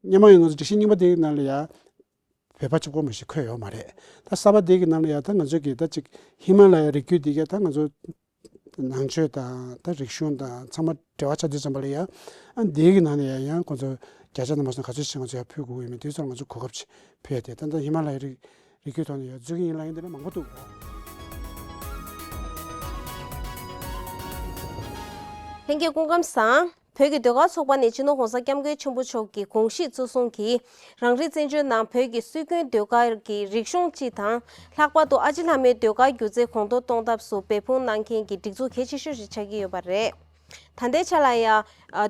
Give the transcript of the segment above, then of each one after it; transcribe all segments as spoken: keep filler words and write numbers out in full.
སྔོན་མ་ཡང་ང་ཚོ་སྒྲིག་གཞི་རྙིང་པ་དེའི་ནང་ལ་ཡང་བོད་པ་གཅིག་པོ་མ་ཞིག་འཁོད་ཡོད་མ་རེད། ད་གསར་པ་དེ་གི་ནང་ལ་ཡང་ད་ང་ཚོ་གི་ད་ཅིག་ཧི་མ་ལ་ཡའི་རི་རྒྱུད་དེ་ག་ད་ང་ཚོ་ནང་ཆོས་དང་ད་རིག་གཞུང་དང་ཚང་མ་འབྲེལ་བ་ཆགས་དུས་ཙམ་པ་ལ་ཡང་ཨ་དེ་གི་ནང་ལ་ཡང་ཡང་ཁོང་ཚོ་བརྒྱ་ཆ་དང་མ་སོང་ག་ཚོད་ཞིག་ང་ཚོ་ཡང་ཕུལ་དགོས་ཀྱི་ཡོད་མེད་དུས་ཚོད་ང་ཚོ་གོ་སྐབས་ཅིག་ཕུལ་ཡ་དེ་ད་ད་ཧི་མ་ལ་ཡའི་རི་རི་རྒྱུད་ཐོག་ནས་ཡང་འཛུལ་གྱི་ཡིན་ལབ་མཁན་དེ་འདྲ་མང་པོ་འདུག་ལྷན་རྒྱས་སྐུ་ཁམས་བཟང་། བོད་ཀྱི་ཟློས་གར་ཚོགས་པ་ནས་སྤྱི་ནོར་༸གོང་ས་༸སྐྱབས་མགོན་ཆེན་པོ་མཆོག་གི་དགོངས་གཞི་གཙོ་བཟུང་གིས་རང་རེའི་བཙན་བྱོལ་ནང་བོད་ཀྱི་སྲོལ་རྒྱུན་ཟློས་གར་གྱི་རིག་གཞུང་སྤྱི་དང་། ལྷག་པར་དུ་ཨ་ཅེ་ལྷ་མོའི་ཟློས་གར་སྒྱུ་རྩལ་གོང་མཐོར་གཏོང་ཐབས་སུ་འབད་འབུངས་གནང་མཁན་གྱི་སྒྲིག་འཛུགས་གལ་ཆེ་ཤོས་ཤིག་ཆགས་ཀྱི་ཡོད་པ་རེད། ད་ལྟའི་ཆ་ལ་ཡང་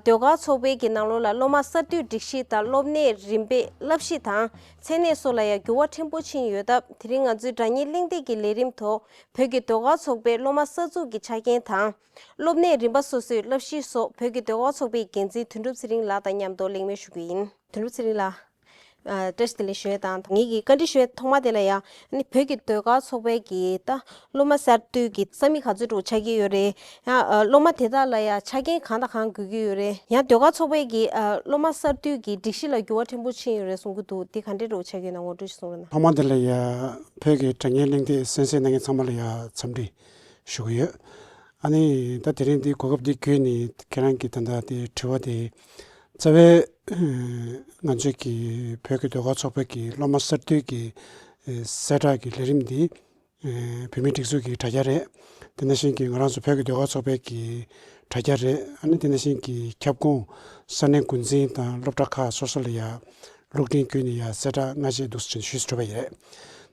ཟློས་གར་ཚོགས་པའི་གི་ནང་ལོགས་ལ་སློབ་མ་གསར་གཏོད་སྒྲིག་གཞི་དང་སློབ་གནས་རིམ་པའི་བསླབ་གཞི་དང་མཚན་གནས་སོགས་ལ་ཡང་འགྱུར་བ་ཕྲན་བུ་ཕྱིན་ཡོད་སྟབས། དེ་རིང་ང་ཚོའི་དྲ་བརྙན་གླེང་སྟེགས་ཀྱི་ལས་རིམ་ཐོག་བོད་ཀྱི་ཟློས་གར་ཚོགས་པའི་སློབ་མ་གསར་འཛུགས་ཀྱི་ཆ་རྐྱེན་དང་། སློབ་གནས་རིམ་པ་སོ་སོའི་བསླབ་གཞི་སོགས་བོད་ཀྱི་ཟློས་གར་ཚོགས་པའི་འགན་འཛིན་དོན་གྲུབ་ཚེ་རིང་ལགས་དང་མཉམ་དུ་གླེང་མོལ་ཞུ་རྒྱུ་ཡིན། དོན་གྲུབ་ཚེ་རིང་ལགས། ཨ། བཀྲ་ཤིས་བདེ་ལེགས་ཞུ་ཡས་དང་། ངེད་ཀྱིས་བཀའ་འདྲི་ཞུ་ཡས་ཐོག་མ་དེ་ལ་ཡང་ནི་བོད་ཀྱི་ཟློས་གར་ཚོགས་པའི་གི་ད་སློབ་མ་གསར་གཏོད་ཀྱི་ས་མིག་ག་ཚོད་འགྲོ་ཆགས་ཀྱི་ཡོད་རེད། ཡང་ཨ་སློབ་མ་དེ་དག་ལ་ཡང་ཆ་རྐྱེན་གང་དང་གང་དགོས་ཀྱི་ཡོད་རེད། ཡང་ཟློས་གར་ཚོགས་པའི་གི་ཨ་སློབ་མ་གསར་གཏོད་ཀྱི་སྒྲིག་གཞི་ལ་འགྱུར་བ་ཕྲན་བུ་ཕྱིན་ཡོད་རེད་གསུང་གི་འདུག་འདི་ག་འདྲས་འགྲོ་ཆགས་ཀྱི་ཡོད་ན་ངོ་སྤྲོད་ཞིག་གསུང་རོགས་གནང་། ཐོག་མ་དེ་ལ་ཡང་བོད་ཀྱི་དྲ་བརྙན་གླེང་སྟེགས་གསན་གཟིགས་གནང་མཁན་ཚང་མ་ལ་ཡང་འཚམས་འདྲི་ཞུ་གི་ཡོད། ཨ་ནི་ད་དེ་རིང་འདི་གོ་སྐབས་འདི་བརྒྱུད་ནས་ཁྱེད་རང་གི་ད་ལྟ་དེ་དྲི་བ་དེ་རྩ་བའི་ང་ཚོས་ཀྱི་བོད་ཀྱི་ཟློས་གར་ཚོགས་པའི་གི་སློབ་མ་གསར་གཏོད་ཀྱི་གསལ་བསྒྲགས་ཀྱི་ལས་རིམ་འདི་བོད་མིའི་སྒྲིག་འཛུགས་ཀྱི་དྲ་རྒྱ་རེད། དེ་ནང་བཞིན་གྱི་ང་རང་ཚོ་བོད་ཀྱི་ཟློས་གར་ཚོགས་པའི་གི་དྲ་རྒྱ་རེད། ཨ་ནི་དེ་ནང་བཞིན་གྱི་ཁྱབ་ཁོངས་ས་གནས་འགོ་འཛིན་དང་སློབ་གྲྭ་ཁག་སོ་སོ་ལ་ཡང་གློག་འཕྲིན་བརྒྱུད་ནས་ཡང་གསལ་བསྒྲགས་སྔ་རྗེས་འདུག་སེ་བྱས་ནས་ཞུས་སུ་གྲུབ་པ་ཡིན།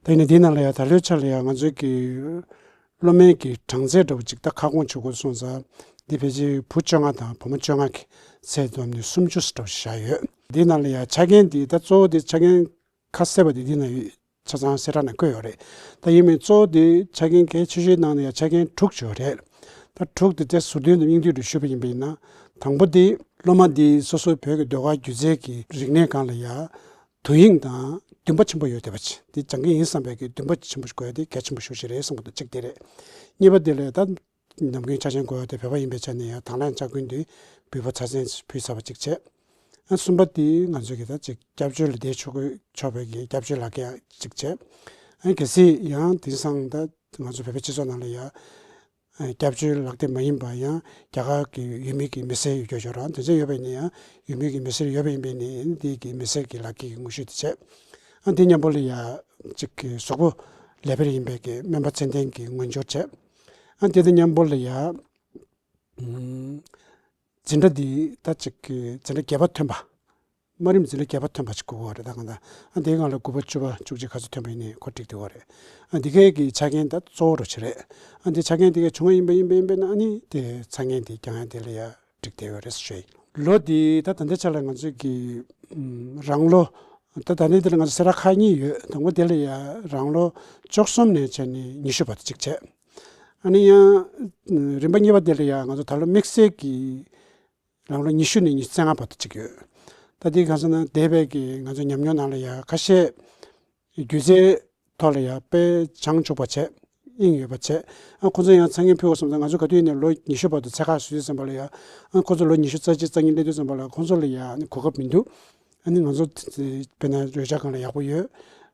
ད་ཡིན་ན་འདིའི་ནང་ལ་ཡང་ད་ལོའི་ཆ་ལ་ཡང་ང་ཚོའི་གི་སློབ་མའི་གི་གྲངས་ཚད་འདྲ་བོ་ཅིག་ད་ཁ་སྐོང་བྱེད་དགོས་སོང་ཙང་། འདི་ཕལ་ཆེར་བུ་བཅོ་ལྔ་དང་བུ་མོ་བཅོ་ལྔ་གི་ཚད་བསྡོམས་ནས་སུམ་ཅུ་འདྲ་བོ་ཞིག་བཞག་ཡོད། འདིའི་ནང་ལ་ཡང་ཆ་རྐྱེན་འདི་ད་གཙོ་བོ་འདི་ཆ་རྐྱེན་ཁ་གསལ་བ་འདི་འདི་ནང་ཡོད། ཆ་ཚང་གསལ་བསྒྲགས་ནང་བཀོད་ཡོད་རེད། ད་ཡིན་མིན་གཙོ་བོ་འདི་ཆ་རྐྱེན་གལ་ཆེ་ཤོས་ནང་ནས་ཡང་ཆ་རྐྱེན་དྲུག་ཅིག་ཡོད་རེད། ད་དྲུག་འདི་ཚེ་ཟུར་དོན་དུ་སྙིང་བསྡུས་སུ་ཞུས་པ་ཡིན་པ་ཡིན་ན། དང་པོ་འདི་སློབ་མ་འདི་སོ་སོའི་བོད་ཀྱི་ཟློས་གར་སྒྱུ་རྩལ་གྱི་རིག་གནས་སྒང་ལ་ཡང་དོ་དབྱིངས་དང་འདུན་པ་ཆེན་པོ་ཡོད་བསྡད་པ་ཅིག་འདི་སྦྱང་གི་ཡིན་བསམ་པའི་གི་འདུན་པ་ཆེན་པོ་ཞིག་དགོས་ཡ་དེ་གལ་ཆེན་པོ་ཞེ་པོ་ཅིག་རེད་བསམ་གྱི་འདུག་གཅིག་དེ་རེད། གཉིས་པ་དེ་ལ་ད་ནམ་རྒྱུན་ཆ་རྐྱེན་དགོས་ཡ་དེ་བོད་པ་ཡིན་པའི་ཆ་ནས་ཡང་དང་བླངས་ལྕགས་རྒུན་དེ་འབུལ་ཕོགས་ཚ་ཚན་ཕུལ་ཚར་བ་གཅིག་བྱས། ཨ་གསུམ་པ་དེ་ང་ཚོ་གི་ད་ཅིག་སྐྱབས་བཅོལ་ལ་བསྡད་ཆོག་གི་ཆོག་པའི་གི་སྐྱབས་བཅོལ་ལག་ཁྱེར་གཅིག་བྱས། ཨ་གལ་སྲིད་ཡང་དེང་སང་ད་ང་ཚོ་བོད་པའི་སྤྱི་ཚོགས་ནང་ལ་ཡང་སྐྱབས་བཅོལ་ལག་དེབ་མ་ཡིན་པ་ཡང་རྒྱ་གར་གྱི་ཡུལ་མི་གི་མི་སེར་ཡོད་ཀྱོག་ཅོག་རང་དེ་ཚོ་ཡོད་པ་ཡིན་ན་ཡང་ཡུལ་མི་གི་མི་སེར་ཡོད་པ་ཡིན་པ་ཡིན་ན་དེ་གི་མི་སེར་གྱི་ལག་ཁྱེར་གྱི་དངོས་ཤུགས་དེ་བྱས། ཨ་དེ་མཉམ་པོ་ལ་ཡ་གཅིག་གི་གཟུགས་པོ་ལེ་བེར་ཡིན་པའི་གི་སྨན་པ་ཚད་ལྡན་གྱི་ངོས་སྦྱོར་བྱས། ཨ་དེ་དང་མཉམ་པོ་ལ་ཡ་འཛིན་གྲྭ་འདི་ད་གཅིག་གི་འཛིན་གྲྭ་བརྒྱད་པ་ཐོན་པ། དམའ་རིམ་འཛིན་གྲྭ་བརྒྱད་པ་ཐོན་པ་ཞིག་དགོས་ཀྱི་ཡོད་རེད་ད་གང་ལྟར། ཨ་དེའི་སྒང་ལ་དགུ་པ་བཅུ་པ་བཅུ་གཅིག་ག་ཚོད་ཐོན་པ་ཡིན་ནའི་ཁོ་འགྲིག་བསྡད་ཡོད་རེད། ཨ་འདི་གའི་གི་ཆ་རྐྱེན་ད་གཙོ་བོ་འདྲ་བོ་ཅིག་རེད། ཨ་འདི་ཆ་རྐྱེན་དེ་གའི་བྱུང་བ་ཡིན་པ་ཡིན་པ་ཡིན་པས་ན་ཨ་ནི་དེ་ཆ་རྐྱེན་དེ་རྒྱག་ཡ་དེ་ལ་ཡ་འགྲིག་བསྡད་ཡོད་རེད་ཟེར་ཞུ་ཡ་ཡིན། ལོ་འདི་ད་ད་ལྟའི་ཆ་ལ་ང་ཚོས་ཀྱི་ཨམ་རང་ལོ་ད་ད་ལྟའི་འདི་ལ་ང་ཚོ་གསལ་བསྒྲགས་ཁག་གཉིས་ཡོད། དང་པོ་དེ་ལ་ཡ་རང་ལོ་བཅུ་གསུམ་ནས་བྱས་ནས་ཉི་ཤུ་བར་དུ་གཅིག་བྱས། ཨ་ནི་ཡང་རིམ་པ་གཉིས་པ་དེ་ལ་ཡ་ང་ཚོ་ད་ལོ་དམིགས་བསལ་གྱི་རང་ལོ་ཉི་ཤུ་ནས་ཉི་ཤུ་རྩ་ལྔ་བར་དུ་གཅིག་ཡོད། ད་དེ་གང་ཟེར་ན་འདས་པའི་གི་ང་ཚོ་ཉམས་མྱོང་ནང་ལ་ཡ་ཁ་ཤས་སྒྱུ་རྩལ་ཐོག་ལ་ཡ་དཔེ་བྱང་ཆུབ་པ་བྱས་དབྱིངས་ཡོད་པ་བྱས། ཨ་ཁོ་ཚོ་ཡང་མཚན་སྙན་ཕུལ་བ་སོང་ཙང་ང་ཚོ་ག་དུས་ཡིན་ནའི་ལོ་ཉི་ཤུ་བར་དུ་ཚད་བཀག་བཟོས་དུས་ཙམ་པ་ལ་ཡ་ཨ་ཁོ་ཚོ་ལོ་ཉི་ཤུ་རྩ་གཅིག་རྩ་གཉིས་སླེབས་དུས་ཙམ་པ་ལ་ཁོ་ཚོ་ལ་ཡ་ཨ་ནི་གོ་སྐབས་མི་འདུག་ཨ་ནི་ང་ཚོ་དཔེར་ན་རོལ་ཆ་སྒང་ལ་ཡག་པོ་ཡོད།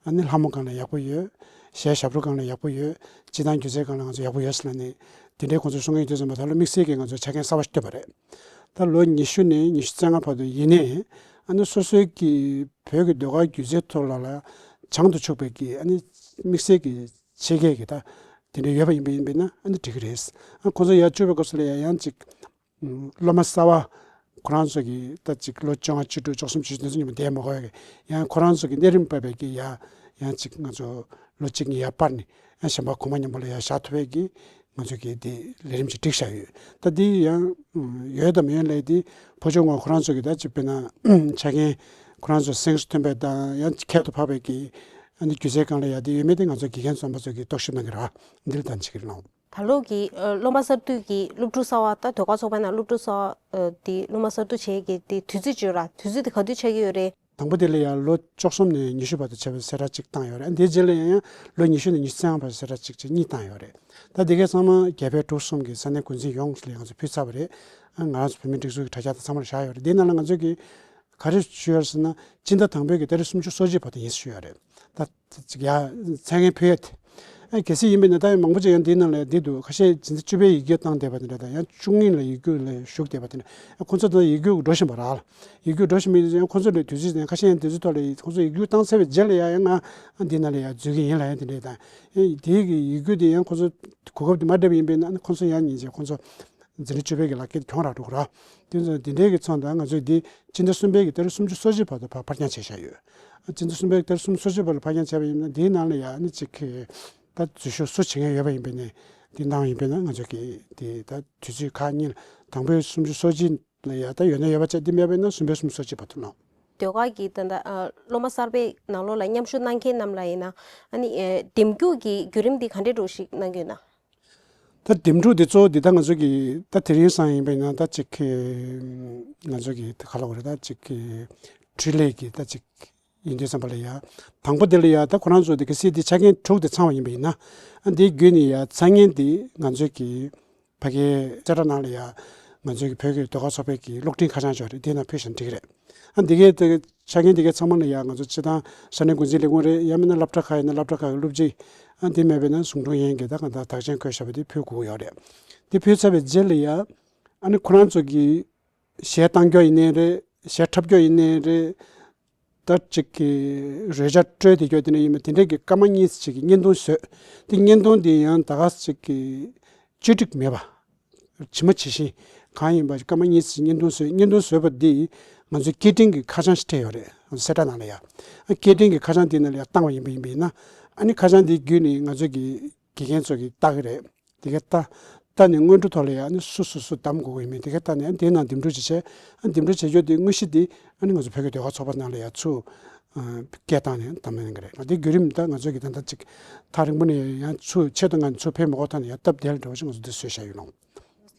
ཨ་ནི་ལྷ་མོ་སྒང་ལ་ཡག་པོ་ཡོད། གཞས་ཞབས་བྲོ་སྒང་ལ་ཡག་པོ་ཡོད། སྤྱིར་བཏང་སྒྱུ་རྩལ་སྒང་ལ་ང་ཚོ་ཡག་པོ་ཡོད་ཟེར་ལབ་ནས་དེ་འདྲའི་ཁོང་ཚོས་གསུང་གི་ཡོད་དུས་ཙམ་པ་ད་ལོ་དམིགས་བསལ་གྱིས་ང་ཚོས་ཆ་རྐྱེན་གསར་པ་ཞིག་བཏོད་པ་རེད། ད་ལོ་ཉི་ཤུ་ནས་ཉི་ཤུ་རྩ་ལྔ་བར་དུ་ཡིན་ནའི་ཨ་ནི་སོ་སོའི་གི་བོད་ཀྱི་ཟློས་གར་སྒྱུ་རྩལ་ཐོག་ལ་ལ་བྱང་དུ་ཆུག་པའི་གི་ཨ་ནི་དམིགས་བསལ་གྱི་ཆེད་མཁས་ཀྱི་ད་དེ་འདྲ་ཡོད་པ་ཡིན་པ་ཡིན་པས་ན་ཨ་ནི་འགྲིག་གི་རེད། ཨ་ཁོང་ཚོ་ཡར་བཅུག་པའི་སྐབས་སུ་ལ་ཡང་ཡང་ཅིག་སློབ་མ་གསར་བ་ཁོ་རང་ཚོ་གི་ད་ཅིག་ལོ་བཅོ་ལྔ་བཅུ་དྲུག་བཅུ་གསུམ་བཅུ་བཞི་དེ་ཚོ་ཉིན་མོ་བསྡད་མ་དགོས་ཡ་གི་ཡང་ཁོ་རང་ཚོ་གི་གནས་རིམ་སྤར་བའི་གི་ཡ་ཡང་ཅིག་ང་ཚོ་ལོ་གཅིག་གཉིས་ཡར་སྤར་ནས་ཡང་གཞན་པ་གོང་མ་མཉམ་པོ་ལ་ཡར་བཞག་ཐུབ་པའི་གི་ང་ཚོ་གི་དེ་ལས་རིམ་ཅིག་བསྒྲིགས་བཞག་ཡོད། ད་དེ་ཡང་ཡོད་དམ་ཡོད་ལས་དེ་ཕོ་ཆུང་ངོ་ཁོ་རང་ཚོ་གི་ད་ཅིག་དཔེར་ན་ཆ་རྐྱེན་ཁོ་རང་ཚོ་གཟེངས་སུ་ཐོན་པའི་དང་ཡང་ཁྱད་དུ་འཕགས་པའི་གི་ཨ་ནི་སྒྱུ་རྩལ་སྒང་ལ་ཡ་དེ་ཡོད་མེད་དེ་ང་ཚོ་དགེ་རྒན་རྩོམ་པ་ཚོ་གི་རྟོག་ཞིབ་གནང་གི་རེད་བ། འདི་ལ་ད་ཅིག་གི་གནང་། ད་ལོ་གི་ཨ་སློབ་མ་གསར་གཏོད་ཀྱི་སློབ་ཕྲུག་གསར་བ་ད་ཟློས་གར་ཚོགས་པའི་ནང་སློབ་ཕྲུག་གསར་བ་ཨ་དེ་སློབ་མ་གསར་གཏོད་བྱེད་ཀྱི་དེ་དུས་ཚོད་ཅིག་ཡོད་ར། དུས་ཚོད་དེ་ག་དུས་ཆགས་ཀྱི་ཡོད་རེད། དང་པོ་དེ་ལ་ཡང་ལོ་བཅུ་གསུམ་ནས་ཉི་ཤུ་བར་དུ་བྱས་པའི་གསལ་བསྒྲགས་ཅིག་བཏང་ཡོད་རེད། ཨ་དེའི་རྗེས་ལ་ཡང་ཡང་ལོ་ཉི་ཤུ་ནས་ཉི་ཤུ་རྩ་ལྔ་བར་གསལ་བསྒྲགས་ཅིག་ཅིག་གཉིས་བཏང་ཡོད་རེད། ད་དེ་གའི་ཚང་མ་རྒྱལ་བལ་འབྲུག་གསུམ་གྱི་ས་གནས་འགོ་འཛིན་ཡོངས་ལ་ང་ཚོ་ཕུལ་ཚར་བ་རེད། ཨ་ང་རང་ཚོ་བོད་མིའི་སྒྲིག་འཛུགས་ཀྱི་དྲ་རྒྱ་དང་ཚང་མར་བཞག་ཡོད་རེད། དེའི་ནང་ལ་ང་ཚོ་གི་ ག་རེ་ཞུ་ཡ་རེད་ཟེར་ན། སྤྱི་ཟླ་དང་པོའི་གི་ཏ་རིག་སུམ་ཅུ་སོ་གཅིག་བར་དུ་ཡིན་ཟེར་ཞུ་ཡ་རེད། ད་ཅིག་ཡ་མཚན་སྙན་ཕུལ་ཡ་དེ། ཨ་གལ་སྲིད་ཡིན་པས་ན་ད་ཡང་མང་པོ་ཅིག་ཡང་འདིའི་ནང་ལ་ཡང་འདི་འདུག་ཁ་ཤས་སྤྱི་ཟླ་བཅུ་པའི་ཡིག་སྒྱུར་བཏང་བསྡད་པ་དེ་འདྲ་དང་། ཡང་བཅུ་གཉིས་ལ་ཡིག་སྒྱུར་ལ་ཞུགས་བསྡད་པ་དེ་འདྲ། ཁོང་ཚོ་ད་ཡིག་སྒྱུར་འགྲོ་བཞིན་པ་རེད། ཡིག་སྒྱུར་འགྲོ་བཞིན་པའི་ཡང་ཁོང་ཚོ་ལ་དུས་ཚོད་དང་ཁ་ཤས་ཡང་དུས་ཚོད་ཐོག་ལ་ཁོང་ཚོ་ཡིག་སྒྱུར་བཏང་ཚར་བའི་རྗེས་ལ་ཡང་ཡང་ང་འདི་ནང་ལ་ཡང་འཛུལ་གྱི་ཡིན་ལབ་ཡ་དེ་འདྲ་དང་། ཨེ་དེའི་གི་ཡིག་སྒྱུར་དེ་ཡང་ཁོང་ཚོ་གོ་སྐབས་དེ་མ་སྤྲད་པ་ཡིན་པས་ན། ཁོང་ཚོ་ཡང་ཉིན་རྗེས་ཁོང་ཚོ་འཛིན་གྲྭ་བཅུ་པའི་གི་ལག་ཁྱེར་གྱོང་རག་འགྲོ་གི་རེད། དེ་ཚོ་དེ་འདྲའི་གི་མཚོན་ད་ང་ཚོས་འདི་སྤྱི་ཟླ་གསུམ་པའི་གི་ཏ་རིག་སུམ་ཅུ་སོ་གཅིག་བར་དུ་ཕར་ཕར་འགྱངས་བྱས་བཞག་ཡོད། སྤྱི་ཟླ་གསུམ་པའི་གི་ཏ་རིག་སུམ་ཅུ་སོ་གཅིག་བར་ལ་ཕར་འགྱངས་བྱས་པ་ཡིན་ན། འདིའི་ནང་ལ་ཡང་ཨ་ནི་ཅིག་གི་ད་འཛུལ་ཞུགས་སུ་བྱེད་མཁན་ཡོད་པ་ཡིན་པས་ནས། འདི་གནང་ཡིན་པས་ན་ང་ཚོ་གི་འདི་ད་དུས་ཚོད་ཁག་གཉིས་ལ། དང་པོའི་སུམ་ཅུ་སོ་གཅིག་ལ་ཡ་ད་ཡོད་ན་ཡོད་པ་བྱས། འདི་མེད་པས་ན་གསུམ་པའི་སུམ་ཅུ་སོ་གཅིག་བར་དུ་གནང་། ཟློས་གར་གྱི་ད་ལྟ་ཨ་སློབ་མ་གསར་པའི་ནང་ལོགས་ལ་མཉམ་ཞུགས་གནང་མཁན་རྣམས་ལ་ཡིན་ན། ཨ་ནི་ཨེ་འདེམས་རྒྱུགས་ཀྱི་བརྒྱུད་རིམ་འདི་ག་འདྲས་འདྲ་བོ་ཞིག་གནང་གི་ཡོད་ན། ད་འདེམས་སྒྲུག་འདི་གཙོ་བོ་འདི་ད་ང་ཚོ་གི་ད་དེ་རིང་སང་ཡིན་པ་ཡིན་ན། ད་ཅིག་གི་ང་ཚོ་གི་ད་ག་ལབ་དགོས་རེད། ད་ཅིག་གི་འཕྲུལ་ལས་ཀྱི་ད་ཅིག་ཡིན་དུས་ཙམ་པ་ལ་ཡ། དང་པོ་དེ་ལ་ཡ་ད་ཁོ་རང་ཚོ་དེ་གལ་སྲིད་དེ་ཆ་རྐྱེན་དྲུག་དེ་ཚང་བ་ཡིན་པ་ཡིན་ན། ཨ་འདི་བརྒྱུད་ནས་ཡ་ཚ་ངན་དེ་ང་ཚོ་གི་ཕ་གིའི་གསལ་བསྒྲགས་ནང་ལ་ཡ། ང་ཚོའི་གི་བོད་ཀྱི་ཟློས་གར་ཚོགས་པའི་གི་གློག་འཕྲིན་ཁ་བྱང་ཅིག་ཡོད་རེད། དེའི་ནང་ཕུལ་བཞག་ན་འགྲིག་གི་རེད། ཨ་འདི་གའི་དེ་ཆ་རྐྱེན་དེ་གའི་ཚང་མ་ལ་ཡ་ང་ཚོ་སྤྱིར་བཏང་ས་གནས་འགོ་འཛིན་ལས་ཁུངས་རེད། ཡང་མིན་ན་སློབ་གྲྭ་ཁག་ཡིན་ན་སློབ་གྲྭ་ཁག་གི་སློབ་སྤྱི། ཨ་འདི་མེད་པས་ན་ཟུང་དྲུང་ཡན་གྱི་ད་གང་ལྟར་དག་ཆེན་བཀོད་བཞག་པ་དེ་ཕུལ་དགོས་ཀྱི་ཡོད་རེད། དེ་ཕུལ་ཚར་བའི་རྗེས་ལ་ཡ། ཨ་ནི་ཁོ་རང་ཚོ་གི་གཞས་བཏང་རྒྱུ་ཡིན་ནའི་རེད། གཞས་འཁྲབ་རྒྱུ་ཡིན་ནའི་རེད། ད་ཅིག་གི་རོལ་ཆ་དཀྲོལ་བསྡད་རྒྱུ་དེ་འདྲ་ཡིན་པ། དེ་འདྲའི་གི་སྐར་མ་གཉིས་ཅིག་གི་བརྙན་ཐུང་བཟོས། དེ་བརྙན་ཐུང་དེ་ཡང་ད་ག་ཅིག་གི་བཅོས་སྒྲིག་མེད་པ། ཇི་མ་ཇི་བཞིན་གང་ཡིན་པ་སྐར་མ་གཉིས་ཅིག་བརྙན་ཐུང་བཟོས། བརྙན་ཐུང་བཟོས་པ་འདི་ང་ཚོའི་སྐད་འཕྲིན་གྱི་ཁ་བྱང་ཞིག་སྤྲད་ཡོད་རེད། ང་ཚོ་གསལ་བསྒྲགས་ནང་ལ་ཡ། སྐད་འཕྲིན་གྱི་ཁ་བྱང་དེ་ནང་ལ་ཡ་བཏང་བ་ཡིན་པ་ཡིན་པ་ཡིན་ན། ཨ་ནི་ཁ་བྱང་དེ་བརྒྱུད་ནས་ང་ཚོ་གི་དགེ་རྒན་ཚོ་གིས་ལྟ་གི་རེད། དེ་ག་ལྟ་ལྟ་ནས་སྔོན་འགྲོ་ཐོག་ལ་ཡ་ནི་སུ་སུ་སུ་བདམས་དགོས་ཀྱི་ཡིན་མིན་དེ་ག་ལྟ་ནས། ཨ་དེའི་ནང་འདེམས་སྒྲུག་ཅིག་བྱས། ཨ་འདེམས་སྒྲུག་བྱེད་རྒྱུ་དེ་དངོས་གཞི་དེ་ཨ་ནི་ང་ཚོ་བོད་ཀྱི་ཟློས་གར་ཚོགས་པ་ནང་ལ་ཡ་ཚུར་ཨ་སྐད་བཏང་ནས་བདམས་ཡོང་གི་རེད། ང་དེ་བརྒྱུད་རིམ་ད་ང་ཚོ་གི་ད་ལྟ་ཅིག་ཐག་རིང་པོ་ནས་ཡང་ཚུར་ཆེད་དུ་ང་ཚུར་ཕེབས་མ་དགོས་ཐོག་ནས་ཡ་སྟབས་བདེ་ལ་འགྲོ་བ་ཞིག་ང་ཚོ་འདི་བཟོས་བཞག་ཡོད་ལོ།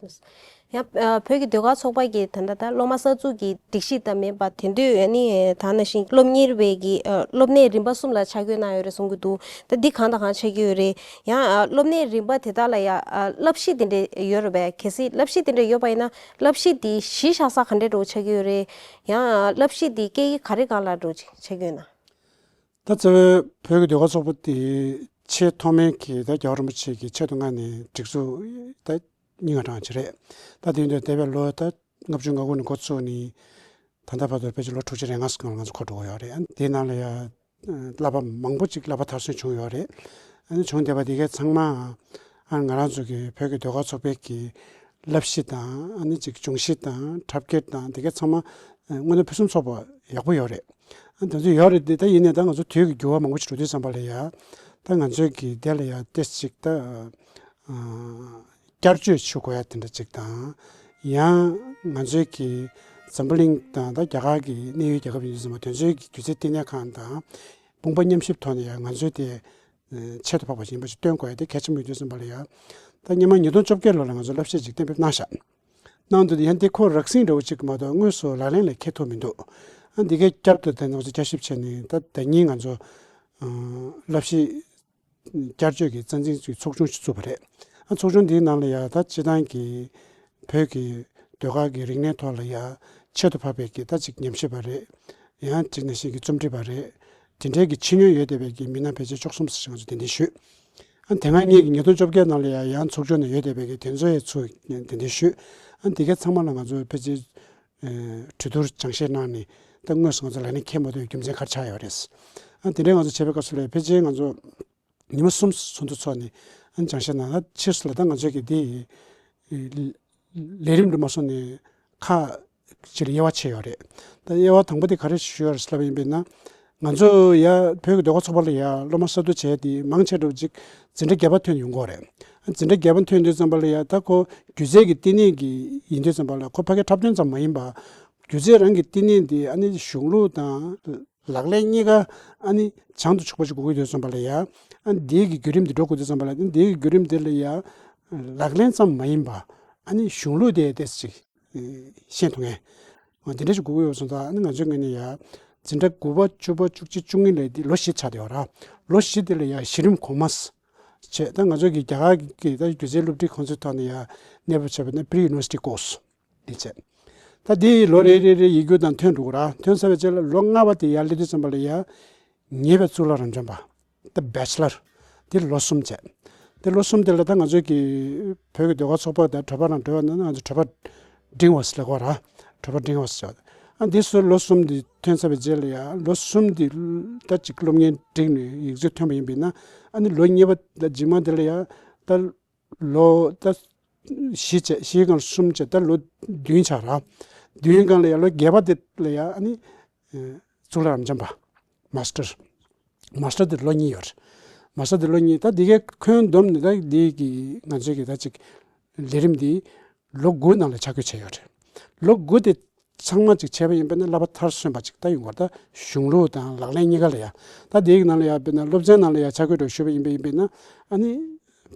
ཡང་ཨ་བོད་ཀྱི་ཟློས་གར་ཚོགས་པ་གི་ད་ལྟ་ད་སློབ་མ་གསར་འཛུགས་ཀྱི་སྒྲིག་གཞི་ད་མེད་པ་དེ་དུས། ཨ་ནི་ད་ནང་བཞིན་སློབ་གཉེར་བའི་གི་ཨ་སློབ་གནས་རིམ་པ་གསུམ་ལ་ཆ་བགོས་གནང་ཡོད་རེད་གསུང་གི་འདུག་ད་འདི་གང་དང་གང་ཆགས་ཀྱི་ཡོད་རེད། ཡང་ཨ་སློབ་གནས་རིམ་པ་དེ་དག་ལ་ཡང་ཨ་བསླབ་གཞི་དེ་འདྲ་ཡོད་རེད་པས། གལ་སྲིད་བསླབ་གཞི་དེ་འདྲ་ཡོད་པ་ཡིན་ན། བསླབ་གཞི་དེ་གཞི་བཞག་ས་ག་འདྲ་འདྲ་བོ་ཆགས་ཀྱི་ཡོད་རེད། ཡང་ཨ་བསླབ་གཞི་དེ་སྐད་ཡིག་ག་རེ་སྒང་ལ་འདྲ་བོ་ཅིག་ཆགས་ཀྱི་ཡོད་ན། ད་རྩ་བའི་བོད་ཀྱི་ཟློས་གར་ཚོགས་པ་དེ་ཆེས་ཐོག་མའི་གི་ད་རྒྱལ་བ་རིན་པོ་ཆེ་གི་ཆེད་དུ་མངགས་ནས་སྒྲིག་འཛུགས་ད་རྙིང་བ་གྲངས་ཅིག་རེད། ད་དེ་འདྲ་འདས་པའི་ལོ་ད་ལྔ་བཅུ་ང་དགུ་ནས་འགོ་བཙུགས་ནས་ད་ལྟ་བར་དུ་ཕལ་ཆེར་ལོ་དྲུག་ཅུ་རེ་ལྔ་ཙམ་སྒང་ལ་ང་ཚོ་འགོར་འགྲོ་གི་ཡོད་རེད། ཨ་དེའི་ནང་ལ་ཡ་བསླབ་པ་མང་པོ་ཅིག་བསླབ་པ་མཐར་སོན་བྱུང་ཡོད་རེད། ཨ་ནི་བྱུང་བསྡད་པ་དེ་གའི་ཚང་མ་ཨ་ང་རང་ཚོ་གི་བོད་ཀྱི་ཟློས་གར་ཚོགས་པའི་གི་བསླབ་གཞི་དང་། ཨ་ནི་ཅིག་སྦྱོང་གཞི་དང་འཁྲབ་འཁྱེར་དང་། དེ་གའི་ཚང་མ་ཨ་དངོས་གནས་ཕུན་སུམ་ཚོགས་པ་ཡག་པོ་ཡོད་རེད། ཨ་དེ་ཚོ་ཡོད་རེད་དེ། ད་ཡིན་ནའི་ད་ང་ཚོ་དུས་ཀྱི་འགྱུར་བ་མང་པོ་ཞིག་འགྲོ་དུས་ཙམ་པ་ལ་ཡ། ད་ང་ཚོའི་གི་དེ་ལ་ཡ་ཏོག་ཙམ་ཅིག་ད་ཨ་བསྐྱར་བཅོས་བྱེད་དགོས་ཡ་དེ་འདྲ་ཅིག་དང་། ཡང་ང་ཚོའི་གི་འཛམ་བུ་གླིང་དང་ད་རྒྱ་གར་གི་གནད་ཡོད་རྒྱལ་ཁབ་ཡིན་དུས་ཙམ་པ་དེ་ཚོའི་གི་སྒྱུ་རྩལ་བསྟི་གནས་ཁང་དང་དཔུང་པ་མཉམ་གཤིབ་ཐོག་ནས་ཡང་ང་ཚོའི་དེ་ཆེད་དུ་འཕགས་པ་ཞིག་ཡིན་པ་ཞིག་སྟོན་དགོས་ཡ་དེ་གལ་ཆེན་པོ་ཡིན་དུས་ཙམ་པ་ལ་ཡ། ད་སྔོན་མ་ཉིས་སྟོང་བཅོ་བརྒྱད་ལོ་ལ་ང་ཚོ་བསླབ་བྱ་ཅིག་གཏན་འབེབས་གནང་ཤག་གནང་དུས་ཡང་དེ་ཁོ་རགས་ཟིན་འདྲ་བོ་ཅིག་མ་གཏོགས་དངོས་སུ་ལག་ལེན་ལ་འཁེལ་ཐུབ་མི་འདུག་ཨ་འདི་གའི་བསྐྱར་དུ་དེ་ང་ཚོ་བསྐྱར་ཞིབ་བྱས་ནས། ད་ཟླ་ཉིན་ང་ཚོ་ཨ་བསླབ་གཞི་བསྐྱར་བཅོས་ཀྱི་རྩ་འཛིན་གྱི་ཚོགས་ཆུང་ཞིག་བཙུགས་པ་རེད། ཨ་ཚོགས་ཆུང་འདིའི་ནང་ལ་ཡ་ད་སྤྱིར་བཏང་གི་བོད་ཀྱི་ཟློས་གར་གྱི་རིག་གནས་ཐོག་ལ་ཡ་ཆེད་དུ་འཕགས་པའི་གི་ད་ཅིག་ཉམས་ཞིབ་པ་རེད། ཡང་ཅིག་ནང་བཞིན་གྱི་རྩོམ་སྒྲིག་པ་རེད། དེ་འདྲའི་གི་ཆེ་མྱོང་ཡོད་བསྡད་པའི་གི་མི་སྣ་ཕལ་ཆེར་བཅུ་གསུམ་ཙམ་ཞིག་ང་ཚོ་གདན་འདྲེན་ཞུས། ཨ་དེ་སྔ་ངེད་ཀྱི་ཉིས་སྟོང་བཅོ་བརྒྱད་ནང་ལ་ཡ་ཡང་ཚོགས་ཆུང་ནང་ཡོད་བསྡད་པའི་གི་དེ་ཚོ་ཡ་ཚུར་གདན་འདྲེན་ཞུས། ཨ་དེ་གའི་ཚང་མ་ལ་ང་ཚོ་ཕལ་ཆེར་ཨ་གྲོས་བསྡུར་སྦྱང་བཤད་གནང་ནས། ད་དངོས་སུ་ང་ཚོ་ལག་ལེན་འཁེལ་མ་ཐུབ་པའི་རྒྱུ་མཚན་ག་རེ་ཆགས་ཡོད་རེད། ཨ་དེ་འདྲའི་ང་ཚོ་བྱས་པའི་སྐབས་སུ་ལ་ཕལ་ཆེར་ང་ཚོ་ཉི་མ་གསུམ་ཚོགས་འདུ་ཚོགས་ནས་ཨ་སྦྱང་བཤད་གནང་། ད་ཕྱིས་སུ་ལ་ད་ང་ཚོས་ཀྱི་འདི་ལས་རིམ་དུ་མ་སོང་ནས་ཁག་ཅིག་ལ་དབྱེ་བ་ཕྱེ་ཡོད་རེད། ད་དབྱེ་བ་དང་པོ་དེ་ག་རེ་ཞུ་ཡོད་རེད་ལབ་པ་ཡིན་པས་ན། ང་ཚོ་ཡ་བོད་ཀྱི་ཟློས་གར་ཚོགས་པ་ལ་ཡ་སློབ་མ་གསར་གཏོད་བྱས་དེ་མང་ཆེ་འདྲ་བོ་ཅིག་འཛིན་གྲྭ་བརྒྱད་པ་ཐོན་ཡོང་གི་ཡོད་རེད། འཛིན་གྲྭ་བརྒྱད་པ་ཐོན་དུས་ཙམ་པ་ལ་ཡ་ད་ཁོ་སྒྱུ་རྩལ་གྱི་བསྟི་གནས་ཀྱི་ཡིན་དུས་ཙམ་པ་ལ་ཁོ་ཕ་གིའི་འཁྲབ་སྟོན་ཙམ་མ་ཡིན་པ། སྒྱུ་རྩལ་རང་གི་བསྟི་གནས་དེ་ཨ་ནི་གཞུང་ལུགས་དང་ལག་ལེན་གཉིས་ཀ་ཨ་ནི་སྦྱང་དུ་ཆུག་པ་ཞིག་དགོས་ཀྱི་ཡོད་དུས་ཙམ་པ་ལ་ཡ། ཨ་ནི་འདིའི་གི་བརྒྱུད་རིམ་དེ་འགྲོ་དགོས་དུས་ཙམ་པ་ལ། ཨ་ནི་འདིའི་གི་བརྒྱུད་རིམ་དེ་ལ་ཡ་ལག་ལེན་ཙམ་མ་ཡིན་པ་ཨ་ནི་གཞུང་ལུགས་དེ་ཏོག་ཙམ་ཅིག་ཤེས་ཐུབ་མཁན། འོ་དེ་འདྲ་ཞིག་དགོས་ཀྱི་ཡོད་སོང་ཙང་། ཨ་ནི་ང་ཚོའི་ངོས་ནས་ཡ་འཛིན་གྲྭ་དགུ་པ་བཅུ་པ་བཅུ་གཅིག་བཅུ་གཉིས་ལ་འདི་ལོ་བཞི་ཆགས་བསྡད་ཡོད་ར། ལོ་བཞི་དེ་ལ་ཡ་གཞི་རིམ་གོང་མ་བྱས། ད་ང་ཚོ་གི་རྒྱ་གར་གི་ད་སྒྱུ་རྩལ་སློབ་ཁྲིད་ཁོང་ཚོའི་ཐོག་ནས་ཡ་གནས་སྤོ་བྱས་པ་ན་pre university course འདི་བྱས། ད་དེ་ལོ་རེ་རེ་རེ་ཡིག་རྒྱུགས་དང་ཐོན་འགྲོ་གི་ར། ཐོན་ཚར་བའི་རྗེས་ལ་ལོ་ལྔ་པ་དེ་ཡར་སླེབས་དུས་ཙམ་པ་ལ་ཡ། ཉེ་བའི་གཙུག་ལག་རབ་འབྱམས་པ། ད་བེ་ཆི་ལར། དེ་ལོ་གསུམ་བྱས། དེ་ལོ་གསུམ་དེ་ལ་ད་ང་ཚོ་གི་བོད་ཀྱི་ཟློས་གར་ཚོགས་པ་དང་གྲོད་པ་རང་འགྲོ་བ་ན་ང་ཚོ་གྲོད་པ་འབྲིང་བ་ཟེར་ལབ་ཀྱི་ཡོད་ར། གྲོད་པ་འབྲིང་བ་ཟེར། ཨ་འདི་སོ་ལོ་གསུམ་དེ་ཐོན་ཚར་བའི་རྗེས་ལ་ཡ་ལོ་གསུམ་དེ་ད་ཅིག་སློབ་གཉེར་བསྒྲིགས་ནས་ཡིག་ཚད་ཐོན་པ་ཡིན་པས་ན། ཨ་ནི་ལོ་གཉིས་པ་ད་རྗེས་མ་དེ་ལ་ཡ་ད་ལོ་ད་བཞི་བྱས། བཞིའི་སྒང་གསུམ་བྱས། ད་ལོ་བདུན་ཆགས་ར། བདུན་སྒང་ལ་ཡ་ལོ་བརྒྱད་པ་དེ་ལ་ཡ་ཨ་ནི་གཙུག་ལག་རབ་འབྱམས་པ། མ་སི་ཊར། མ་སི་ཊར་དེ་ལོ་གཉིས་ཡོད་རེད། མ་སི་ཊར་དེ་ལོ་གཉིས། ད་འདི་གའི་ཁོན་བསྡོམས་ནས་ད་འདི་གི་ང་ཚོའི་གི་ད་ཅིག་ལས་རིམ་འདི་ལོ་དགུ་ནང་ལ་ཆ་བགོས་བྱས་ཡོད་རེད། ལོ་དགུ་དེ་ཚང་མ་ཅིག་བྱས་པ་ཡིན་པ་ན་བསླབ་པ་མཐར་སོན་པ་ཅིག་ད་ཡོང་གི་རེད། ད་གཞུང་ལུགས་དང་ལག་ལེན་གཉིས་ཀ་ལ་ཡ། ད་འདི་གི་ནང་ལ་ཡ་དཔེར་ན་སློབ་ཚན་ནང་ལ་ཡ་ཆ་བགོས་འདྲ་ཞུས་པ་ཡིན་པ་ཡིན་པས་ན། ཨ་ནི་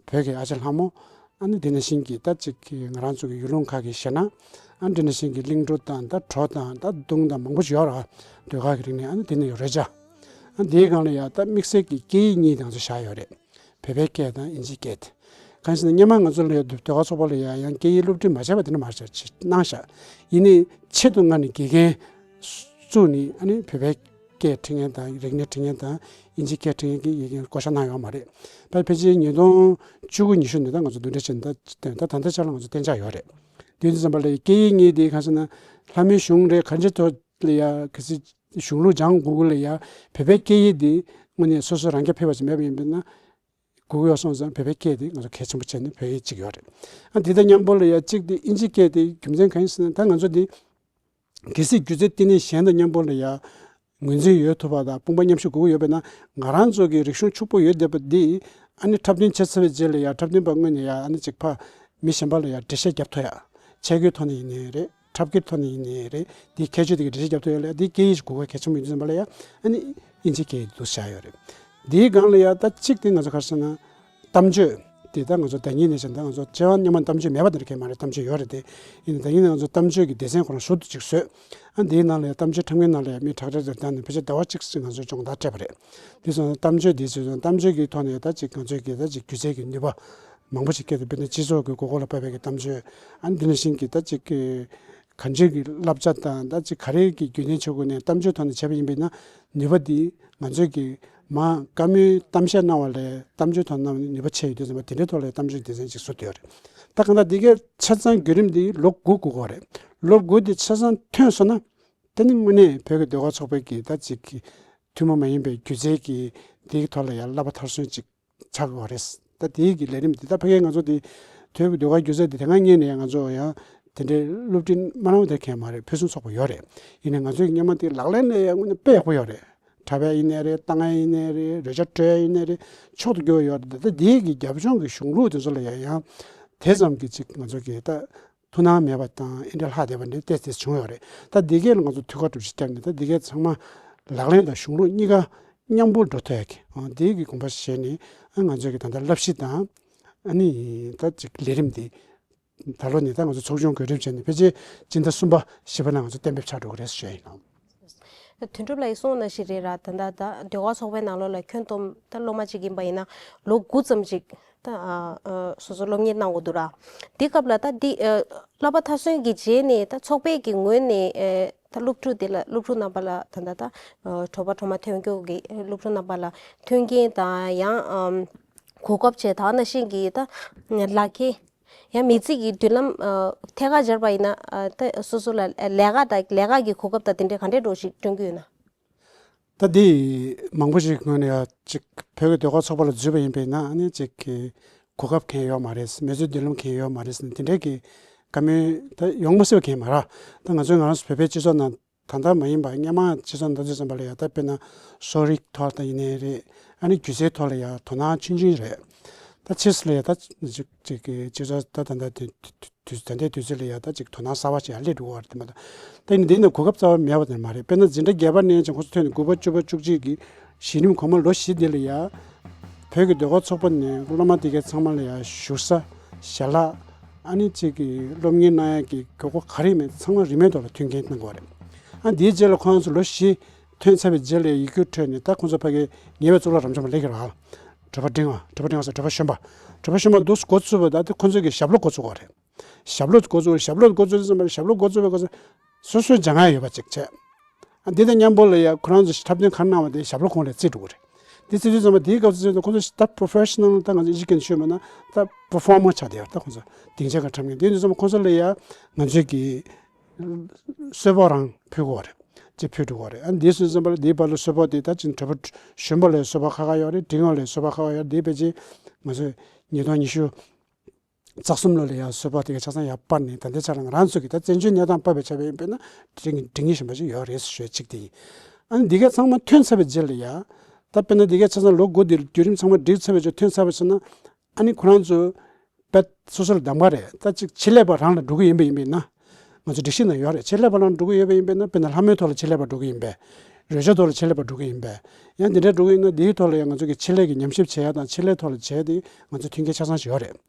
བོད་ཀྱི་ཨ་ཅག་ལྷ་མོ། ཨ་ནི་དེ་ནང་བཞིན་གྱི་ད་ཅིག་ང་རང་ཚོ་གི་ཡུལ་ལུང་ཁག་གི་གཞས་སྣ། ཨ་ནི་དེ་ནང་བཞིན་གྱི་གླིང་བྲོ་དང་ད་བྲོ་དང་ད་དུང་དང་མང་པོ་ཞིག་ཡོད་རེད། ཟློས་གར་གྱི་རིག་གནས། ཨ་ནི་དེ་ནས་ཡོད་རེད་ཅག་ཨ་ནི་དེའི་སྒང་ལ་ཡ་ད་དམིགས་བསལ་གྱི་སྐད་ཡིག་གཉིས་དང་ཚོ་བཞག་ཡོད་རེད། བོད་པའི་སྐད་དང་ཨིན་ཇིའི་སྐད། གང་ཡིན་ཟེར་ན་སྔོན་མ་ང་ཚོ་ལ་ཡ་ཟློས་གར་ཚོགས་པ་ལ་ཡ་ཡང་སྐད་ཡིག་སློབ་ཁྲིད་མ་བྱས་པ་དེ་འདྲ་མ་རེད། ཅིག་གནང་ཤག་ཡིན་ནའི་ཆེད་དུ་མངགས་ནས་དགེ་རྒན་བཙུགས་ནས། ཨ་ནི་བོད་པའི་སྐད་ཁྲིད་མཁན་དང་རིག་གནས་ཁྲིད་མཁན་དང་ཨིན་ཇི་སྐད་ཁྲིད་མཁན་གྱི་དགེ་རྒན་བསྐོ་བཞག་གནང་ཡོད་མ་རེད། ད་ཕལ་ཆེར་ཉིས་སྟོང་བཅུ་དགུ་ཉི་ཤུ་ནས་ད་ང་ཚོ་འདུག་འདྲ་བྱས་ནས་ད་ད་ད་ལྟའི་ཆར་ལ་ང་ཚོ་གཏན་འཇགས་ཡོད་རེད། དེ་ཡིན་དུས་ཙམ་པ་ལ་སྐད་ཡིག་གཉིས་དེ་གང་ཟེར་ན་ལྷ་མོའི་གཞུང་རེད། གང་ཅིའི་ཐོག་ལ་ཡ་གལ་སྲིད་གཞུང་ལུགས་སྦྱང་དགོས་ཀྱི་ལ་ཡ་བོད་པའི་སྐད་ཡིག་དེ་དངོས་གནས་སོ་སོ་རང་རྐྱ་འཕེར་བ་ཞིག་མེད་པ་ཡིན་པས་ན། དགོས་ཀྱི་ཡོད་སོང་ཙང་བོད་པའི་སྐད་དེ་ང་ཚོ་གལ་ཆེན་པོ་བྱས་ནས་བོད་ཡིག་གཅིག་ཡོད་རེད། ཨ་དེ་དང་མཉམ་པོ་ལ་ཡ་གཅིག་དེ་ཨིན་ཇི་སྐད་དེ་རྒྱུ་མཚན་གང་ཡིན་ཟེར་ན། ད་ང་ཚོ་དེ་གལ་སྲིད་སྒྱུ་རྩལ་བསྟི་གནས་གཞན་དང་མཉམ་པོ་ལ་ཡ་ངོས་འཛིན་ཡོད་ཐུབ་པ་དང་དཔུང་པ་མཉམ་གཤིབ་དགོས་ཀྱི་ཡོད་པས་ན། ང་རང་ཚོ་གི་རིག་གཞུང་ཕྱུག་པོ་ཡོད་བསྡད་པ་འདི་ཨ་ནི་འཁྲབ་སྟོན་བྱས་ཚར་བའི་རྗེས་ལ་ཡ་འཁྲབ་སྟོན་པ་དངོས་ནས་ཡ་ཨ་ནི་ཅིག་ཕ་མི་གཞན་པ་ལ་ཡ་འགྲེལ་བཤད་རྒྱབ་ཐུབ་ཡ། ཆས་གོས་ཐོག་ནས་ཡིན་ནའི་རེད། འཁྲབ་ཁྲིད་ཐོག་ནས་ཡིན་ནའི་རེད། དེའི་ཁྱད་ཆོས་དེ་གའི་འགྲེལ་བཤད་རྒྱབ་ཐུབ་ཡ་ལ་ཡ་དེའི་སྐད་ཡིག་གོ་སྐབས་གལ་ཆེན་པོ་ཡིན་དུས་ཙམ་པ་ལ་ཡ་ཨ་ནི་ཨིན་ཇི་སྐད་ཡིག་འདུག་བཞག་ཡོད་རེད། དེའི་སྒང་ལ་ཡ་ད་གཅིག་དེ་ང་ཚོ་ག་རེ་ཟེར་ན། གཏམ་བརྗོད་དེ་ད་ང་ཚོ་ཟླ་ཉིན་ནས་བྱས་ད་ང་ཚོ་སྐྱེ་བ་སྔོན་མ་གཏམ་བརྗོད་མེད་པ་དེ་འདྲ་གང་ཡང་མ་རེད། གཏམ་བརྗོད་ཡོད་རེད་དེ། ཡིན་ནའི་ཟླ་ཉིན་ནས་ང་ཚོ་གཏམ་བརྗོད་ཀྱི་སྡེ་ཚན་ཁོ་རང་ཟུར་དུ་ཅིག་བཟོས། ཨ་འདིའི་ནང་ལ་ཡ་གཏམ་བརྗོད་འཁྲབ་མཁན་ནང་ལ་ཡ་མི་ཁྲག་ཁྲག་རེ་བཏང་ནས་ཕལ་ཆེར་ཟླ་བ་གཅིག་ཙམ་ང་ཚོས་སྦྱོང་བརྡར་སྤྲད་པ་རེད། དེ་སོང་ཙང་གཏམ་བརྗོད་འདི་བཟོས་ཙང་གཏམ་བརྗོད་ཀྱི་ཐོག་ནས་ད་ཅིག་ང་ཚོའི་གི་ད་ཅིག་སྒྱུ་རྩལ་གྱི་ནུས་པ་མང་པོ་ཞིག་སྐྱེས་ཏེ། དཔེར་ན་སྤྱི་ཚོགས་ཀྱི་དགོས་མཁོ་ལ་བབས་པའི་གི་གཏམ་བརྗོད། ཨ་ནི་འདི་ནང་བཞིན་གྱི་ད་ཅིག་གི་གང་ཅིའི་གི་བསླབ་བྱ་དང་ད་ཅིག་ག་རེ་གི་རྒྱུན་ལྡན་བྱེད་དགོས་ནས་གཏམ་བརྗོད་ཐོག་ནས་བྱས་པ་ཡིན་པས་ན། ནུས་པ་འདི་ང་ཚོའི་གི་མ་བཀའ་མོལ་གཏམ་བཤད་གནང་བ་ལས་གཏམ་བརྗོད་ཐོག་གནང་བའི་ནུས་པ་ཆེ་ཡོད་དུས་ཙམ་པ་དེ་འདྲའི་ཐོག་ལ་གཏམ་བརྗོད་སྡེ་ཚན་ཅིག་བཟོ་བསྡད་ཡོད་རེད། ད་གང་ལྟར་འདི་གའི་ཆ་ཚང་བརྒྱུད་རིམ་འདི་ལོ་དགུ་དགོས་ཀྱི་ཡོད་རེད། ལོ་དགུ་འདི་ཆ་ཚང་ཐོན་སོང་ན། དེ་ནི་དངོས་གནས་བོད་ཀྱི་ཟློས་གར་ཚོགས་པའི་གི་ད་ཅིག་གི་ཐུན་མོང་མ་ཡིན་པའི་སྒྱུ་རྩལ་གྱི་དེའི་ཐོག་ལ་ཡང་བསླབ་པ་མཐར་སོན་ཅིག་ཆགས་ཡོད་རེད། ད་དེའི་གི་ལས་རིམ་འདི་ད་ཕ་གིའི་ང་ཚོ་དེ་བོད་ཀྱི་ཟློས་གར་སྒྱུ་རྩལ་འདི་དེ་སྔ་སྔོན་ནས་ང་ཚོ་ཡང་དེ་འདྲའི་སློབ་ཁྲིད་མ་གནང་བ་དེ་གང་ཡང་མ་རེད། ཕུན་སུམ་ཚོགས་པ་ཡོད་རེད། ཡིན་ནའི་ང་ཚོའི་སྔོན་མ་དེ་ལག་ལེན་ལ་ཡང་དངོས་གནས་དཔེ་ཡག་པོ་ཡོད་རེད། འཁྲབ་ཡ་ཡིན་ནའི་རེད། བཏང་ཡ་ཡིན་ནའི་རེད། རོལ་ཆ་དཀྲོལ་ཡ་ཡིན་ནའི་རེད། མཆོག་ཏུ་གྱུར་པ་ཡོད་རེད། ད་དེའི་གི་རྒྱབ་ལྗོངས་ཀྱི་གཞུང་ལུགས་དེ་ཚོ་ལ་ཡང་ཡང་དེ་ཙམ་གྱི་ཅིག་ང་ཚོ་གི་ད་ཐུགས་སྣང་མེད་པ་དང་ཨེ་འདྲ་ལྷག་བསྡད་པ་འདྲ་ཏོག་ཙམ་བྱུང་ཡོད་རེད། ད་འདི་གས་ལ་ང་ཚོ་ཐུགས་ཁུར་གྲུ་བཞི་བརྒྱབ་ནས་ད་འདི་གས་ཚང་མ་ལག་ལེན་དང་གཞུང་ལུགས་གཉིས་ཀ་མཉམ་པོ་འགྲོ་ཐུབ་ཡ་གི་ཨ་འདི་གི་དགོངས་པ་བཞེས་ནས། ཨ་ང་ཚོ་གི་ད་ལྟ་བསླབ་གཞི་དང་ཨ་ནི་ད་ཅིག་ལས་རིམ་འདི་ད་ལོ་ནས་ད་ང་ཚོ་ཚོགས་ཆུང་གི་རིམ་བྱས་ནས་ཕལ་ཆེར་སྤྱི་ཟླ་གསུམ་པ་བཞི་པ་ནང་ང་ཚོ་གཏན་འབེབས་ཆགས་འགྲོ་གི་རེད་ཞུ་ཡ་ཡིན། དོན་གྲུབ་ལགས་ཀྱིས་གསུངས་ནང་བཞིན་རེད་ར། ད་ལྟ་ད་ཟློས་གར་ཚོགས་པའི་ནང་ལོགས་ལ་ཁྱོན་བསྡོམས་ད་སློབ་མ་གཅིག་ཡིན་པ་ཡིན་ན་ལོ་དགུ་ཙམ་ཅིག་ད་ཨ་ཨ་སོ་སོ་སློབ་གཉེར་གནང་དགོས་འདུག་ར། དེ་སྐབས་ལ་ད་འདི་ཨ་བསླབ་པ་མཐར་སོན་གྱི་རྗེས་ནས་ད་ཚོགས་པའི་གི་ངོས་ནས་ཨ་ད་སློབ་ཕྲུག་དེ་ལ་སློབ་ཕྲུག་རྣམ་པ་ལ་ད་ལྟ་ད་ཨ་གྲོགས་པོ་གྲོགས་མོ་ཐོན་སྐྱོད་ཀྱི་སློབ་ཕྲུག་རྣམ་པ་ལ་མཐུན་རྐྱེན་དང་ཡང་ཨམ་གོ་སྐབས་བཅས་དེ་ནང་བཞིན་གྱི་ད་ལག་ཁྱེར། ཡང་མི་ཚེ་གི་མདུན་ལམ་ཨ་ཐད་ཀར་སྦྱར་བ་ཡིན་ན་ཨ་ད་སོ་སོ་ལ་ལས་ཀ་དང་ལས་ཀ་གི་གོ་སྐབས་དང་དེ་འདྲའི་ག་འདྲའི་འདྲ་བོ་ཞིག་བསྐྲུན་གྱི་ཡོད་ན། ད་འདི་མང་པོ་ཞིག་ངོས་ནས་ཡང་ཅིག་བོད་ཀྱི་ཟློས་གར་ཚོགས་པ་ལ་འཛུལ་བ་ཡིན་པས་ན་ཨ་ནི་ཅིག་གི་གོ་སྐབས་གང་ཡང་ཡོད་མ་རེད། མི་ཚེའི་མདུན་ལམ་གང་ཡང་ཡོད་མ་རེད་ཟེར་ནས་དེ་འདྲའི་གི་བཀའ་མོལ་ད་ཡོང་མ་སྲིད་པ་གང་ཡང་མ་རེད། ད་ང་ཚོའི་ང་རང་ཚོ་བོད་པའི་སྤྱི་ཚོགས་ནང་ད་ལྟ་མ་ཡིན་པ་སྔོན་མ་སྤྱི་ཚོགས་ནང་ད་དུས་ཙམ་པ་ལ་ཡང་ད་དཔེར་ན་གསོ་རིག་ཐོག་ལ་ཡིན་ནའི་རེད། ཨ་ནི་སྒྱུ་རྩལ་ཐོག་ལ་ཡང་དོ་སྣང་ཆུང་ཆུང་རེད། ད་ཕྱིས་སུ་ལ་ཡང་ད་ཅིག་ཅིག་གི་སྤྱི་ཚོགས་ད་ད་ལྟ་དུས་དུས་ད་ལྟའི་དུས་ཚོད་ལ་ཡང་ད་ཅིག་དོ་སྣང་གསར་པ་ཞིག་ཡར་སླེབས་འགྲོ་བ་རེད་དེ་མ་གཏོགས། ད་ཡིན་འདི་ནི་གོ་སྐབས་རྩ་བ་མེད་པ་དེ་མ་རེད། དཔེར་ན་འཛིན་གྲྭ་བརྒྱད་པ་ནས་ཀྱང་ཁོ་ཚོ་ཐོན་ནས་དགུ་པ་བཅུ་པ་བཅུ་གཅིག་གི་གཞི་རིམ་གོང་མ་ལོ་བཞི་འདི་ལ་ཡང་བོད་ཀྱི་ཟློས་གར་ཚོགས་པ་ནས་སློབ་མ་དེ་གའི་ཚང་མ་ལ་ཡང་བཞུགས་ས་ཞལ་ལག་ཨ་ནི་གཅིག་གི་སློབ་གཉེར་གནང་ཡག་གི་དགོས་མཁོ་ག་རེ་མེད་ཚང་མ་རིན་མེད་ཐོག་ལ་མཐུན་རྐྱེན་གནང་དགོས་པ་རེད། ཨ་འདིའི་རྗེས་ལ་ཁོ་རང་ཚོ་ལོ་བཞི་ཐོན་ཚར་བའི་རྗེས་ལ་ཡིག་རྒྱུགས་འཕྲོད་ནས་ད་ཁོང་ཚོ་ཕ་གི་ཉེ་བའི་གཙུག་ལག་རབ་འབྱམས་པ་སླེབས་ཀྱི་རེད། གྲོད་པ་འབྲིང་བ། གྲོད་པ་འབྲིང་བ་ཟེར། གྲོད་པ་གཞོན་པ། གྲོད་པ་གཞོན་པ་འདུག་འགོ་ཚུགས་པ་ད་དེ་ཁོང་ཚོ་གི་ཞབས་ལོ་འགོ་ཚུགས་པ་རེད། ཞབས་ལོ་འགོ་བཙུགས། ཞབས་ལོ་འགོ་བཙུགས་ཙམ་པ་ཞབས་ལོ་འགོ་བཙུགས་པའི་སྐབས་སུ་སོ་སོའི་སྦྱང་ཡ་ཡོད་པ་ཅིག་བྱས། ཨ་འདི་དང་མཉམ་པོ་ལ་ཡ་ཁོ་རང་ཚོ་འཁྲབ་སྟོན་ག་རེ་གནང་བ་དེ་ཞབས་ལོ་ཁོང་ལ་བརྩི་འགྲོ་གི་རེད། དེ་བརྩི་དུས་ཙམ་པ་དེའི་སྐབས་སུ་ཁོང་ཚོ་ད་པོ་རོ་ཕེ་ཤི་ནལ་ད་ང་ཚོ་ཨིན་ཇི་སྐད་ནས་ཤོད་མ་ན་ད་པོ་རོ་ཕོར་མར་ཆགས་བསྡད་ཡོད། ད་ཁོང་ཚོ་སྡིངས་ཆ་སྒང་འཁྲབ་མཁན་དེ་དུས་ཙམ་པ་ཁོང་ཚོ་ལ་ཡ་ང་ཚོས་ཀྱི་གསོལ་ཕོགས་རང་ཕུལ་དགོས་རེད། ཅིག་ཕུལ་འགྲོ་གི་རེད། ཨ་འདི་སོང་ཙམ་པ་ལ་དེའི་བར་ལ་གསོལ་ཕོགས་དེ་ད་ཅིག་གྲོད་པ་ཞོན་པ་ལ་གསོལ་ཕོགས་ཁག་ཁག་ཡོད་རེད། འགྲིག་ཡོང་ལ་གསོལ་ཕོགས་ཁག་ཁག་ཡོད་རེད། དེ་ཕལ་ཆེར་ང་ཚོས་ཉིས་སྟོང་ཉི་ཤུ་རྩ་གསུམ་ལོ་ལ་ཡང་གསོལ་ཕོགས་དེ་ག་ཆ་ཚང་ཡར་སྤར་ནས། ད་ལྟའི་ཆ་ལ་ང་རང་ཚོ་གི་ད་བཙན་བྱོལ་གནས་སྟངས་དཔག་པའི་ཆ་བྱས་ཡིན་པས་ན་འགྲིག་འགྲིག་ངེས་ཞན་པ་ཞིག་ཡོད་རེད་ཞུ་ཡ་གཅིག་དེ་ཡིན། ཨ་ནི་འདི་ག་ཚང་མ་ཐོན་ཚར་བའི་རྗེས་ལ་ཡ། ད་དཔེར་ན་འདི་ག་ཆ་ཚང་ལོ་དགུ་དེ་བརྒྱུད་རིམ་ཚང་མ་འགྲིག་ཚར་བའི་རྗེས་ཐོན་ཚར་བ་ཟེར་ན། ཨ་ནི་ཁོ་རང་ཚོ་དཔེ་སོ་སོ་ལ་གདམ་ག་རེད། ད་ཅིག་ཆེད་ལས་པ་རང་ལ་འགྲོ་གི་ཡིན་པ་ཡིན་པས་ན། ང་ཚོ་སྒྲིག་གཞི་ནང་ཡོད་རེད། ཆེད་ལས་པ་རང་འགྲོ་གི་ཡོད་པ་ཡིན་པས་ན། དཔེར་ན་ལྷ་མོའི་ཐོག་ལ་ཆེད་ལས་པ་འགྲོ་གི་ཡིན་པས། རོལ་ཆ་ཐོག་ལ་ཆེད་ལས་པ་འགྲོ་གི་ཡིན་པས། ཡང་འདི་འདྲ་འགྲོ་གི་ཡིན་ན་འདིའི་ཐོག་ལ་ཡང་ང་ཚོ་གི་ཆེད་ལས་ཀྱི་ཉམས་ཞིབ་བྱེད་ཡ་དང་ཆེད་ལས་ཐོག་ལ་བྱས་ཏེ་ང་ཚོ་མཐུན་རྐྱེན་ཆ་ཚང་ཞིག་ཡོད་རེད།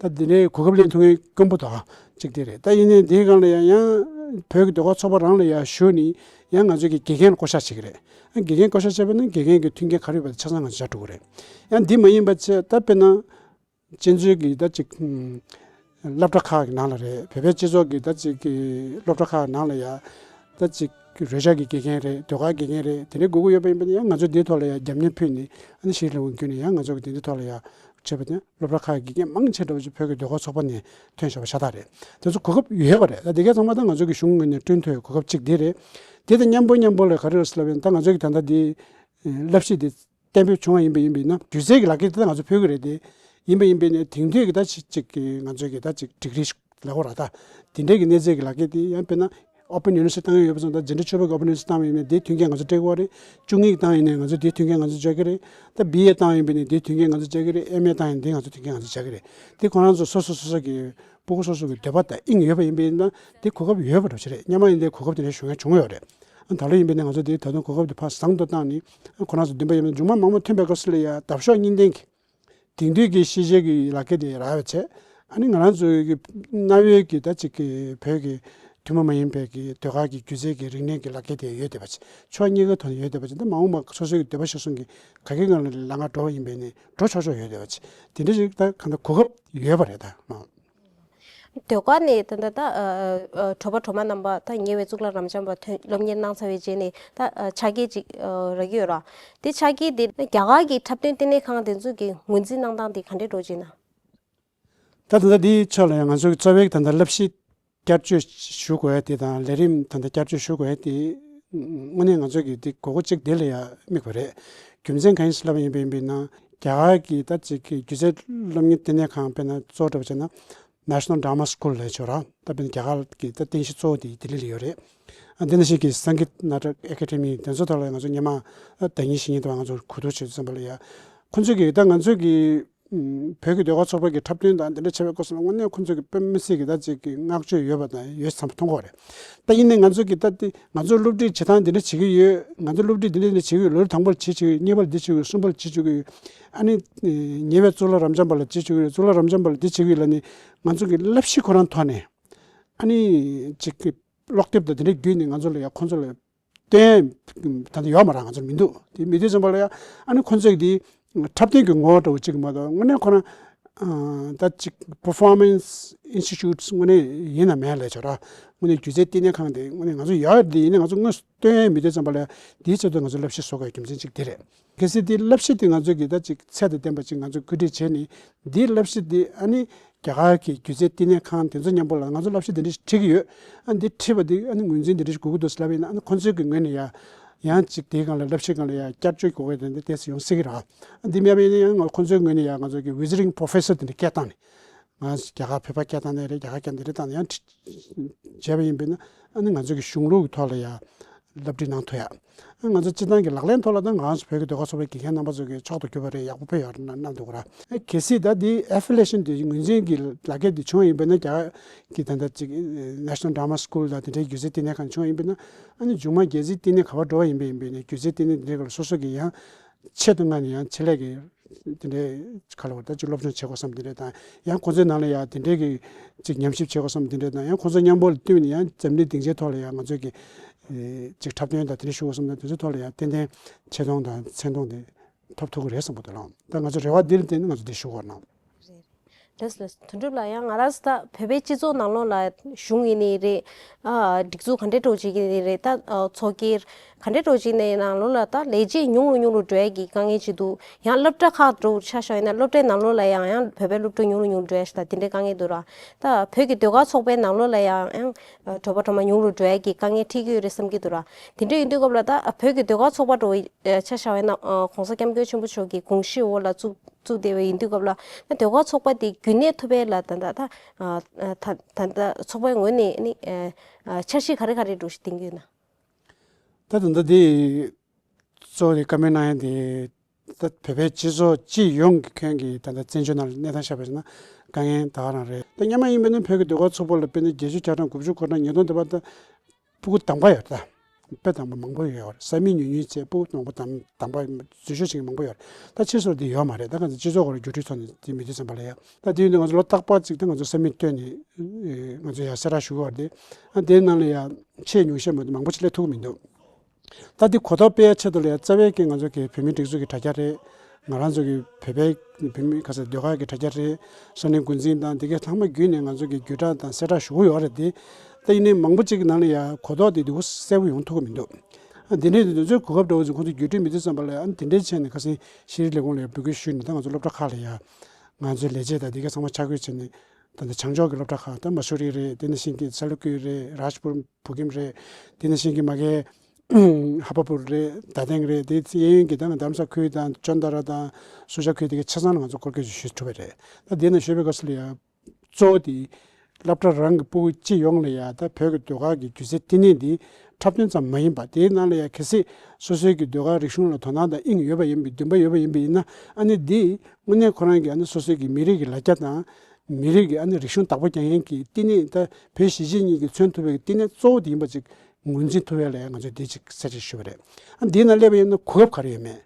ད་འདི་འདྲའི་གོ་སྐབས་ལེན་ཐུབ་མཁན་དཀོན་པོ་དང་གཅིག་དེ་རེད། ད་ཡིན་ནའི་འདིའི་སྒང་ལ་ཡང་ཡང་བོད་ཀྱི་ཟློས་གར་ཚོགས་པ་རང་ལ་ཡང་ཞུས་ནས་ཡང་ང་ཚོ་གི་དགེ་རྒན་ལ་བསྐོ་བཞག་བྱེད་ཀྱི་རེད། ཨ་དགེ་རྒན་བསྐོ་བཞག་བྱས་པ་ན་དགེ་རྒན་གྱི་མཐུན་རྐྱེན་ག་རེ་ཡོད་པ་དེ་ཆ་ཚང་ང་ཚོ་སྦྱར་འགྲོ་གི་རེད། ཡང་འདི་མ་ཡིན་པ་བྱས་ད་དཔེར་ན། གཅན་ཚོའི་གི་ད་ཅིག་ཨུམ། སློབ་གྲྭ་ཁག་གི་ནང་ལ་རེད། བོད་པའི་སྤྱི་ཚོགས་ཀྱི་ད་ཅིག་གི་སློབ་གྲྭ་ཁག་གི་ནང་ལ་ཡ། ད་ཅིག་རོལ་ཆ་གི་དགེ་རྒན་རེད། ཟློས་གར་དགེ་རྒན་རེད། དེ་འདྲའི་དགོས་མཁོ་ཡོད་པ་ཡིན་པ་ཡིན་ན་ཡང་ང་ཚོས་འདིའི་ཐོག་ལ་ཡ་རྒྱབ་གཉེར་ཕུལ་ནས། ཨ་ནི་ཤེས་རིག་ལས་ཁུངས་བརྒྱུད་ནས་ཡང་ང་ཚོ་གི་འདི་འདི་ཐོག་ལ་ཡ་བྱས་པ་དེ་སློབ་གྲྭ་ཁག་གི་དགེ་རྒན་མང་ཆེ་འདྲ་བོ་ཅིག་བོད་ཀྱི་ཟློས་གར་ཚོགས་པ་ནས་ཐོན་བཞག་པ་ཤ་སྟག་རེད། དེ་ཚོ་གོ་སྐབས་ཡོད་པ་རེད། ད་དེ་གའི་ཚང་མ་ད་ང་ཚོ་གི་གཞུང་ངོས་ནས་བསྐྲུན་ཐུབ་ཡའི་གོ་སྐབས་གཅིག་དེ་རེད། དེ་དང་མཉམ་པོ་མཉམ་པོ་ལ་ག་རེ་རེད་ཟེར་ལབ་ཡིན་ན། ད་ང་ཚོ་གི་ད་ལྟ་འདི་བསླབ་གཞི་འདི་གཏན་འབེབས་བྱུང་བ་ཡིན་པ་ཡིན་པས་ན། སྒྱུ་རྩལ་གྱི་ལག་འཁྱེར་དེ་ད་ང་ཚོ་ཕུལ་གྱི་རེད་དེ། ཡིན་པ་ཡིན་པས་ན་དེང་དུས་ཀྱི་ད་ཅིག་ཅིག་གི་ང་ཚོའི་གི་ད་ཅིག་ཌིག་རི་ལབ་དགོས་ར། ད་དེ་འདྲའི་གི་གནས་ཚད་ཀྱི་ལག་འཁྱེར་དེ་ཡང་དཔེར་ན་Open University བཏང་ཡོད་པ་སོང་ཙང་། འཛིན་གྲྭ་བཅུ་པ་གི་Open University བཏང་བ་ཡིན་ན་དེའི་མཐུན་རྐྱེན་ང་ཚོ་སྤྲད་དགོས་རེད། བཅུ་གཉིས་ཀྱི་བཏང་ཡིན་ན་ང་ཚོ་དེའི་མཐུན་རྐྱེན་ང་ཚོ་སྤྲད་ཀྱི་རེད། ད་བི་ཨེ་བཏང་ཡིན་པས་ན་དེའི་མཐུན་རྐྱེན་ང་ཚོ་སྤྲད་ཀྱི་རེད། ཨེམ་ཨེ་བཏང་ཡིན་ན་དེའི་ང་ཚོ་མཐུན་རྐྱེན་ང་ཚོ་སྤྲད་ཀྱི་རེད། དེ་ཁོ་རང་ཚོ་སོ་སོ་སོ་སོ་གི་སྤུ་གུ་སོ་སོ་གི་འདོད་པ་དང་དབྱིངས་ཡོད་པ་ཡིན་པས་ན་དེ་གོ་སྐབས་ཡོད་པ་འདྲ་ཞིག་རེད། སྔོན་མ་ཡིན་དེ་གོ་སྐབས་དེ་འདྲ་ཞུ་མཁན་བྱུང་ཡོད་རེད། ཨ་ད་ལོ་ཡིན་པས་ན་ང་ཚོ་དེ་ད་དུང་གོ་སྐབས་དེ་ཕར་བཟང་དུ་བཏང་ནས། ཨ་ཁོ་རང་ཚོ་འདུན་པ་ཡོད་པ་ན་མཇུག་མ་མང་པོ་ཐོན་པའི་སྐབས་སུ་ལ་ཡ་འདབ་གཤོག་གཉིས་ལྡན་གྱི་དེང་དུས་ཀྱི་ཤེས་བྱའི་གི་ལག་འཁྱེར་དེ་རག་པ་བྱས། ཨ་ནི་ང་རང་ཚོའི་གི་གནའ་བོའི་གི་ད་ཅིག་གི་བོད་ཀྱི་ཐུན་མོང་མ་ཡིན་པའི་གི་ཟློས་གར་གྱི་སྒྱུ་རྩལ་གྱི་རིག་གནས་ཀྱི་ལག་འཁྱེར་དེ་ཡོད་བསྡད་པ་བྱས། ཕྱོགས་གཉིས་ཀའི་ཐོག་ནས་ཡོད་བསྡད་པ་བྱས། ད་མ་འོངས་པ་སོ་སོའི་གི་འདོད་པ་གཞིར་བཟུང་གི་ག་གེ་སྒང་ལ་ལམ་ཁ་འགྲོ་བ་ཡིན་པས་ནི་འགྲོ་ཆོག་ཆོག་ཡོད་བསྡད་པ་བྱས། དེ་འདྲ་ཞིག་ད་གང་ལྟར་གོ་སྐབས་ཡོད་པ་རེད་ད། ཟློས་གར་ནས་ད་ལྟ་ད་ཨ་ཨ་གྲོགས་པ་གྲོགས་མ་རྣམ་པ་ད་ཉེ་བའི་གཙུག་ལག་རབ་འབྱམས་པ་ཐོན་སློབ་གཉེར་གནང་ཚར་བའི་རྗེས་ནས་ད་ཨ་ཕྱག་འཁྱེར་ཅིག་ཨ་རག་གི་ཡོད་ར། དེ་ཕྱག་འཁྱེར་དེ་རྒྱ་གར་གྱི་འཁྲབ་སྟོན་ལྟེ་གནས་ཁང་དེ་ཚོ་གི་ངོས་འཛིན་གནང་སྟངས་དེ་ག་འདྲས་འགྲོ་ཅིག་ན། ད་ད་ལྟ་འདིའི་ཕྱོགས་ལ་ཡང་ང་ཚོ་གི་རྩ་བའི་ད་ལྟ་བསླབ་གཞི་བསྐྱར་བཅོས་ཞུ་དགོས་ཡ་དེ་དང་ལས་རིམ་ད་ལྟ་བསྐྱར་བཅོས་ཞུ་དགོས་ཡ་དེ། དངོས་གནས་ང་ཚོ་གི་དེ་དགོས་མཁོ་གཅིག་དེ་ལ་ཡ་དམིགས་པ་རེད། རྒྱུ་མཚན་གང་ཡིན་ཟེར་ལབ་པ་ཡིན་པ་ཡིན་པས་ན། རྒྱ་གར་གྱི་ད་ཅིག་གི་སྒྱུ་རྩལ་སློབ་གཉེར་ལྟེ་གནས་ཁང་དཔེར་ན་གཙོ་བོ་འདྲ་པོ་བྱས་ན་National Drama School ལབ་ཆོག་ར། ད་དཔེར་ན་རྒྱ་གར་གྱི་ད་རྟེན་གཞི་གཙོ་བོ་དེ་ལྡི་ལི་ལ་ཡོད་རེད། ཨ་འདི་ནང་བཞིན་གྱི་Sangeet Natak Academy དེ་ཚོ་ཐོག་ལ་ང་ཚོ་སྔོན་མ་ཨ་ཟླ་ཉིན་བཞི་ཉིན་དུ་ང་ཚོ་གོ་བསྡུར་བྱེད་དུས་ཙམ་པ་ལ་ཡ། ཁོ་ཚོས་གི་ད་ང་ཚོས་གི་ཨུམ། བོད་ཀྱི་ཟློས་གར་ཚོགས་པ་གི་འཁྲབ་སྟོན་དང་དེ་འདྲ་བྱས་པའི་སྐབས་སུ་ལ་དངོས་གནས་ཁོ་ཚོས་ཀྱི་དཔེ་མི་སྲིད་ཀྱི་ད་ཅིག་གི་བསྔགས་བརྗོད་ཡོད་པ་དང་ཡོད་ཙམ་མཐོང་གི་ཡོད་རེད། ད་ཡིན་ནའི་ང་ཚོ་གི་ད་དེ་ང་ཚོ་སློབ་ཁྲིད་བྱེད་སྟངས་འདི་འདྲ་བྱེད་ཀྱི་ཡོད། ང་ཚོ་སློབ་ཁྲིད་འདི་འདྲ་འདི་འདྲ་བྱེད་ཀྱི་ཡོད། ལོ་རེ་དང་པོ་ལ་འདི་བྱེད་ཀྱི་ཡོད། གཉིས་པ་ལ་འདི་བྱེད་ཀྱི་ཡོད། གསུམ་པ་ལ་འདི་བྱེད་ཀྱི་ཡོད། ཨ་ནི་ཉེ་བའི་གཙུག་ལག་རབ་འབྱམས་པ་ལ་འདི་བྱེད་ཀྱི་ཡོད། གཙུག་ལག་རབ་འབྱམས་པ་ལ་འདི་བྱེད་ཀྱི་ཡོད་ལབ་ནས་ང་ཚོ་གི་བསླབ་གཞི་ཁོ་རང་ཐོག་ནས་ཨ་ནི་ཅིག་གི་ཀློག་དེབ་དང་དེ་འདྲ་བརྒྱུད་ནས་ང་ཚོ་ལ་ཡ་ཁོ་ཚོ་ལ་སྟོན་ད་ལྟ་ཡོད་མ་རེད། ང་ཚོར་མི་འདུག་དེ་མི་འདུག་ཙམ་པ་ལ་ཡ་ཨ་ནི་ཁོ་ཚོས་དེ་འཁྲབ་སྟོན་གྱི་ངོ་བོ་འདྲ་བོ་གཅིག་མ་གཏོགས་དངོས་གནས་ཁོ་རང་ཨ་ད་ཅིག་performance institutes དངོས་གནས་ཡིན་ན་མེད་ལས་ཆོག་ར། དངོས་གནས་སྒྱུ་རྩལ་བསྟི་གནས་ཁང་དེ་དངོས་གནས་ང་ཚོ་ཡོད་དེ་ཡིན་ན་ང་ཚོ་དངོས་སུ་སྟོན་ཡས་མི་འདུག་ཙམ་པ་ལ་ཡ་དེའི་ཆེད་དུ་ང་ཚོ་བསླབ་གཞི་བཟོ་དགོས་རྒྱུ་མཚན་གཅིག་དེ་རེད། གལ་སྲིད་དེ་བསླབ་གཞི་དེ་ང་ཚོས་ཀྱི་ད་ཅིག་ཚད་དང་ལྡན་པ་ཅིག་ང་ཚོས་བཀོད་སྒྲིག་བྱས་ནས་དེའི་བསླབ་གཞི་དེ་ཨ་ནི་རྒྱ་གར་གྱི་སྒྱུ་རྩལ་བསྟི་གནས་ཁང་དེ་ཚོ་མཉམ་པོ་ལ་ང་ཚོ་བསླབ་གཞི་དེ་འདྲ་ཞིག་ཁྲིད་ཀྱི་ཡོད། ཨ་འདི་ཁྲིད་པ་དེ་ཨ་ནི་ངོས་འཛིན་དེ་འདྲ་ཞིག་དགོས་ཀྱི་འདུག་ཟེར་ལབ་པ་ཡིན་ན། ཨ་ནི་ཁོང་ཚོའི་གི་ངོས་ནས་ཡ་ཡང་ཅིག་དེའི་སྒང་ལ་བསླབ་གཞིའི་སྒང་ལ་ཡ་བསྐྱར་བཅོས་དགོས་ཀྱི་དེ་འདྲ་དེ་ཡོང་སྲིད་ཀྱི་རེད། ཨ་འདི་མེད་པ་ཡིན་ན་ཡང་ང་ཁོང་ཚོའི་ངོས་ནས་ཡ་ང་ཚོ་གི་visiting professor དེ་འདྲ་སྐད་བཏང་ནས། ང་རྒྱ་གར་བོད་པ་སྐད་བཏང་ནའི་རེད། རྒྱ་གར་སྐད་བཏང་ནའི་རེད། བཏང་ནས་ཡང་ཁྲི་བྱས་པ་ཡིན་པས་ན་ཨ་ནི་ང་ཚོ་གི་གཞུང་ལུགས་ཀྱི་ཐོག་ལ་ཡ་བསླབ་ཁྲིད་གནང་ཐུབ་ཡ། ཨ་ང་ཚོ་སྤྱིར་བཏང་གི་ལག་ལེན་ཐོག་ལ་ད་ང་རང་ཚོ་བོད་ཀྱི་ཟློས་གར་ཚོགས་པའི་དགེ་རྒན་རྣམ་པ་ཚོ་གི་མཆོག་ཏུ་གྱུར་པ་རེད། ཡག་པོ་ཕེབས་ཡོད་རེད་གནང་གནང་འདུག་ར། ཨ་གལ་སྲིད་ད་འདི་affiliation དེ་ངོས་འཛིན་གྱི་ལག་འཁྱེར་དེ་བྱུང་བ་ཡིན་པས་ན། རྒྱ་གར་གྱི་ད་ལྟ་ཅིག་National Drama School དང་དེ་འདྲའི་སྒྱུ་རྩལ་བསྟི་གནས་ཁང་བྱུང་བ་ཡིན་པས་ན། ཨ་ནི་མཇུག་མ་རྒྱལ་སྲིད་བསྟི་གནས་ག་པར་འགྲོ་བ་ཡིན་པ་ཡིན་པས་ན་སྒྱུ་རྩལ་བསྟི་གནས་དེ་འདྲའི་སྒང་ལ་སོ་སོ་གི་ཡང་ཆེད་དུ་མངགས་ནས་ཡང་ཆེད་ལས་ཀྱི་དེ་འདྲའི་ག་ལ་བར་ད་ཅིག་སློབ་སྦྱོང་བྱེད་དགོས་བསམ་དེ་འདྲ་དང་། ཡང་ཁོང་ཚོའི་ནང་ལ་ཡང་དེ་འདྲའི་གི་ཅིག་ཉམས་ཞིབ་བྱེད་དགོས་བསམ་དེ་འདྲ་དང་། ཡང་ཁོང་ཚོ་མཉམ་པོ་ལ་བསྟུན་ནས་ཡང་འཛམ་གླིང་སྡིངས་ཆའི་ཐོག་ལ་ཡང་ང་ཚོས་ཀྱི་ཅིག་འཁྲབ་སྟོན་དང་དེ་འདྲ་ཞུ་དགོས་བསམ་ན་དེ་ཚོའི་ཐོག་ལ་ཡང་ཏན་ཏན་ཆེ་མཐོང་དང་མཚན་མཐོང་དེ་ཐོབ་ཐུབ་ཀྱི་རེད་བསམ་པ་དེ་ལ། ད་ང་ཚོ་རེ་བ་འདི་ལ་བརྟེན་ནས་ང་ཚོ་འདི་ཞུ་དགོས་གནང་། རེད། ལགས་ལགས། དོན་གྲུབ་ལགས། ཡང་ང་རང་ཚོ་ད་བོད་པའི་སྤྱི་ཚོགས་ནང་ལོགས་ལ་གཞུང་ཡིན་ནའི་རེད། ཨ་སྒྲིག་འཛུགས་ག་འདྲའི་འདྲ་བོ་ཅིག་ཡིན་ནའི་རེད། ད་ཨ་ཚོགས་སྒེར་ག་འདྲའི་འདྲ་བོ་ཅིག་ཡིན་ནའི་ནང་ལོགས་ལ་ད་ལས་བྱེད་ཉུང་རུ་ཉུང་རུ་འགྲོ་ཡ་གི་དཀའ་ངལ་ཅིག་འདུག། ཡང་སློབ་གྲྭ་ཁག་འདྲ་བོ་ཆ་བཞག་ཡིན་ན་སློབ་གྲྭའི་ནང་ལོགས་ལ་ཡང་ཡང་བོད་པའི་སློབ་ཕྲུག་ཉུང་རུ་ཉུང་རུ་འགྲོ་ཡ་ཞིག་ད་དེ་འདྲའི་དཀའ་ངལ་འདུག་ར། ད་བོད་ཀྱི་ཟློས་གར་ཚོགས་པའི་ནང་ལོགས་ལ་ཡང་ཡང་ཨ་གྲོད་པ་གྲོ་མ་ཉུང་རུ་འགྲོ་ཡ་གི་དཀའ་ངལ་འཕྲད་ཀྱི་ཡོད་རེད་བསམ་གྱི་འདུག་ར། དེ་འདྲ་ཡིན་དུས་སྐབས་ལ་ད་བོད་ཀྱི་ཟློས་གར་ཚོགས་པ་འདྲ་བོ་ཆ་བཞག་པ་ཡིན་ན་ཨ་༸གོང་ས་༸སྐྱབས་མགོན་ཆེན་པོ་མཆོག་གི་དགོངས་གཞི་འོག་ལ་བཙུགས་བཙུགས་བསྡད་པ་ཡིན་དུས་སྐབས་ལ་ད་ཟློས་གར་ཚོགས་པ་དེ་རྒྱུན་གནས་ཐུབ་པའི་ལ་ད་ད་ད་ཨ་ད་ད་ད་ཚོགས་པའི་ངོས་ནས་ནི་ཨ་ཨ་འཆར་གཞི་ག་རེ་ག་རེ་འདྲ་བོ་ཞིག་འདིང་གི་ཡོད་ན། ད་ད་ལྟ་དེ་གཙོ་བོ་དེ་བཀའ་མོལ་གནང་ཡ་དེ་ད་བོད་པའི་སྤྱི་ཚོགས་སྤྱི་ཡོངས་ཀྱི་ཁྱོན་གྱི་ད་ལྟ་བཙན་བྱོལ་ནང་ལ་གནས་སྟངས་བཤད་པ་ཡིན་ན་དཀའ་ངལ་ད་ག་རང་རེད། ད་སྔོན་མ་ཡིན་པ་ཡིན་ན་བོད་ཀྱི་ཟློས་གར་ཚོགས་པ་ལ་དཔེར་ན་བརྒྱད་ཅུ་གྱ་གྲངས་དགུ་བཅུ་གོ་གྲངས་ཉིས་སྟོང་དེ་བར་ད་སྤུ་གུ་གདམ་ག་ཡོད་རེད། ད་དཔེ་གདམ་ག་མང་པོ་ཡོད་རེད། ས་མིག་ཉུང་ཉུང་བྱས་སྤུ་གུ་མང་པོ་གདམ་གདམ་ག་འཛུལ་ཞུགས་བྱེད་མཁན་མང་པོ་ཡོད་རེད། ད་ཕྱིས་སུ་དེ་ཡོད་མ་རེད། ད་ག་ཚོད་སྤྱི་ཚོགས་སྐོར་ལ་བརྒྱུད་སྤྲོད་ཚོགས་ནས་དེ་མི་དེ་ཙམ་པ་ལ་ཡ། ད་དེ་ཡིན་དུས་ང་ཚོ་ལོ་རྟག་པར་ཅིག་ད་ང་ཚོ་ས་མིག་བཏོན་ནས་ཨེ་ང་ཚོ་ཡ་གསལ་བསྒྲགས་ཞུ་གི་ཡོད་རེད། ཨ་དེའི་ནང་ལ་ཡ་ཆེས་ཉུང་ཤས་མ་གཏོགས་མང་པོ་ཅིག་སླེབས་ཐུབ་ཀྱི་མི་འདུག། ད་འདི་གོ་རྟོགས་སྤེལ་ཡ་ཆེད་དུ་ལ་ཡ་རྩ་བའི་གི་ང་ཚོ་གི་བོད་མིའི་སྒྲིག་འཛུགས་ཀྱི་དྲ་རྒྱ་རེད། ང་རང་ཚོ་གི་བོད་པའི་བོད་མི་ག་ཚོད་ཟློས་གར་གྱི་དྲ་རྒྱ་རེད། ས་གནས་འགོ་འཛིན་དང་འདི་གའི་ཚང་མ་བརྒྱུད་ནས་ང་ཚོ་གི་བརྒྱུད་བསྒྲགས་དང་གསལ་བསྒྲགས་ཞུ་གི་ཡོད་རེད་དེ། ད་ཡིན་ནའི་མང་པོ་ཅིག་གི་ནང་ལ་ཡ་གོ་རྟོགས་དེ་འདུག་གསལ་པོ་ཡོང་ཐུབ་ཀྱི་མི་འདུག། ཨ་འདི་འདྲའི་དུས་ཚོད་གོ་སྐབས་འདྲ་བོ་ཅིག་ཁོང་ཚོ་བརྒྱུད་སྤྲོད་མི་འདུག་བསམ་པ་ལ་ཡ་ཨ་འདི་འདྲའི་བྱས་ནས་ཁ་སང་ཤེས་རིག་ལས་ཁུངས་ལ་ཡ་འབོད་སྐུལ་ཞུས་ནས་ད་ང་ཚོ་སློབ་གྲྭ་ཁག་ལ་ཡ་ང་ཚོའི་ལས་བྱེད་དང་འདི་གའི་ཚང་མ་ཕྱག་བསྐུལ་བྱས་ནས་ད་ལྟ་བྱང་ཕྱོགས་ཀྱི་སློབ་གྲྭ་ཁག་ད་མ་སུ་རི་རེད། དེ་ནང་བཞིན་གྱི་སལ་ཀུ་རེད། རཱཇ་པུར་བུ་ཀིམ་རེད། དེ་ནང་བཞིན་གྱི་མ་གི་ཧ་པ་པུར་རེད། དཱ་ཐེང་རེད། དེ་ཚེ་གཡས་གཡོན་གྱི་ད་ང་དྷ་རམ་ས་ཁུལ་དང་ཅོན་ཏ་ར་དང་སུ་ཇཱ་ཁུལ་དེ་གའི་ཆ་ཚང་ལ་ང་ཚོ་སྐོར་སྐྱོད་ཞུ་ཐུབ་པ་རེད། ད་དེ་ནང་ཞུས་པའི་སྐབས་སུ་ལ་ཡ་གཙོ་བོ་དེ་སློབ་གྲྭ་རང་གི་སྤུ་གུ་སྤྱི་ཡོངས་ལ་ཡ་ད་བོད་ཀྱི་ཟློས་གར་གྱི་སྒྱུ་རྩལ་བསྟི་གནས་འདི་འཁྲབ་སྟོན་ཙམ་མ་ཡིན་པ་དེའི་ནང་ལ་ཡ་གལ་སྲིད་སོ་སོའི་གི་ཟློས་གར་རིག་གཞུང་ལ་དོ་སྣང་དང་དབྱིངས་ཡོད་པ་ཡིན་པའི་འདུན་པ་ཡོད་པ་ཡིན་པ་ཡིན་ན་ཨ་ནི་འདི་དངོས་གནས་ཁོ་རང་གི་ཨ་ནི་སོ་སོའི་གི་མི་རིགས་ཀྱི་ལ་རྒྱ་དང་མི་རིགས་ཀྱི་ཨ་ནི་རིག་གཞུང་བདག་པོ་རྒྱག་མཁན་གྱི་བསྟི་གནས་ད་བོད་གཞིས་བྱེས་གཉིས་ཀྱིས་མཚོན་ཐུབ་པའི་བསྟི་གནས་གཙོ་བོ་དེ་ཡིན་པ་ཅིག་ངོས་འཛིན་ཐུབ་ཡ་ལ་ཡང་ང་ཚོས་འདི་ཅིག་གསལ་བཤད་ཞུ་བ་རེད། ཨ་འདིའི་ནང་སླེབས་པ་ཡིན་ན་གོ་སྐབས་ག་རེ་ཡོད་མེད།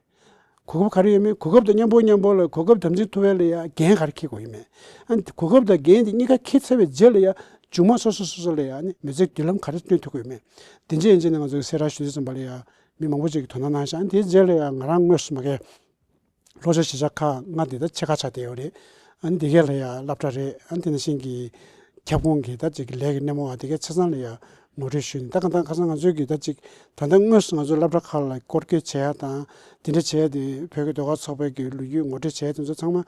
གོ་སྐབས་ག་རེ་ཡོད་མེད། གོ་སྐབས་དང་མཉམ་པོ་མཉམ་པོ་ལ་གོ་སྐབས་དམ་འཛིན་ཐུབ་ཡ་ལ་ཡང་འགན་ག་རེ་འཁྱེར་དགོས་ཡོད་མེད། ཨ་གོ་སྐབས་དང་འགན་དེ་གཉིས་ཀ་འཁྱེར་ཚར་བའི་རྗེས་ལ་ཡང་མཇུག་མ་སོ་སོ་སོ་སོ་ལ་ཡང་ནི་མི་ཚེའི་མདུན་ལམ་ག་རེ་སྟོན་ཐུབ་ཀྱི་ཡོད་མེད། དེ་འདྲ་ཡིན་ཕྱིན་ནས་ང་ཚོས་གསལ་བསྒྲགས་ཞུ་དུས་ཙམ་པ་ལ་ཡང་མི་མང་པོ་ཅིག་གིས་དོ་སྣང་གནང་ཤག་ཨ་དེའི་རྗེས་ལ་ཡང་ང་རང་དངོས་སུ་མ་གི་ལྷོ་ཤར་གཞིས་ཆགས་ཁག་ལྔ་དེ་ད་ཕྱེད་ཀ་ཆགས་བསྡད་ཡོད་རེད། ཨ་ནི་དེ་གས་ལ་ཡང་སློབ་གྲྭ་རེད། ཨ་ནི་དེ་ནང་བཞིན་གྱི་ཁྱབ་ཁོངས་ཀྱི་ད་ཅིག་ལས་ཀྱི་སྣེ་མོ་བ་དེ་གས་ཆ་ཚང་ལ་ཡང་ངོ་སྤྲོད་ཞུས་ནས་ད་གང་ལྟར་ཁ་སང་ང་ཚོའི་གི་ད་ཅིག་ད་ལྟ་དངོས་སུ་ང་ཚོ་སློབ་གྲྭ་ཁག་ལ་སྐོར་སྐྱོད་བྱེད་ཡ་དང་དེ་འདྲ་བྱེད་ཡ་དེ་བོད་ཀྱི་ཟློས་གར་ཚོགས་པའི་གི་ལོ་རྒྱུས་ངོ་སྤྲོད་བྱེད་ཡ་དེ་ཚོ་ཚང་མ་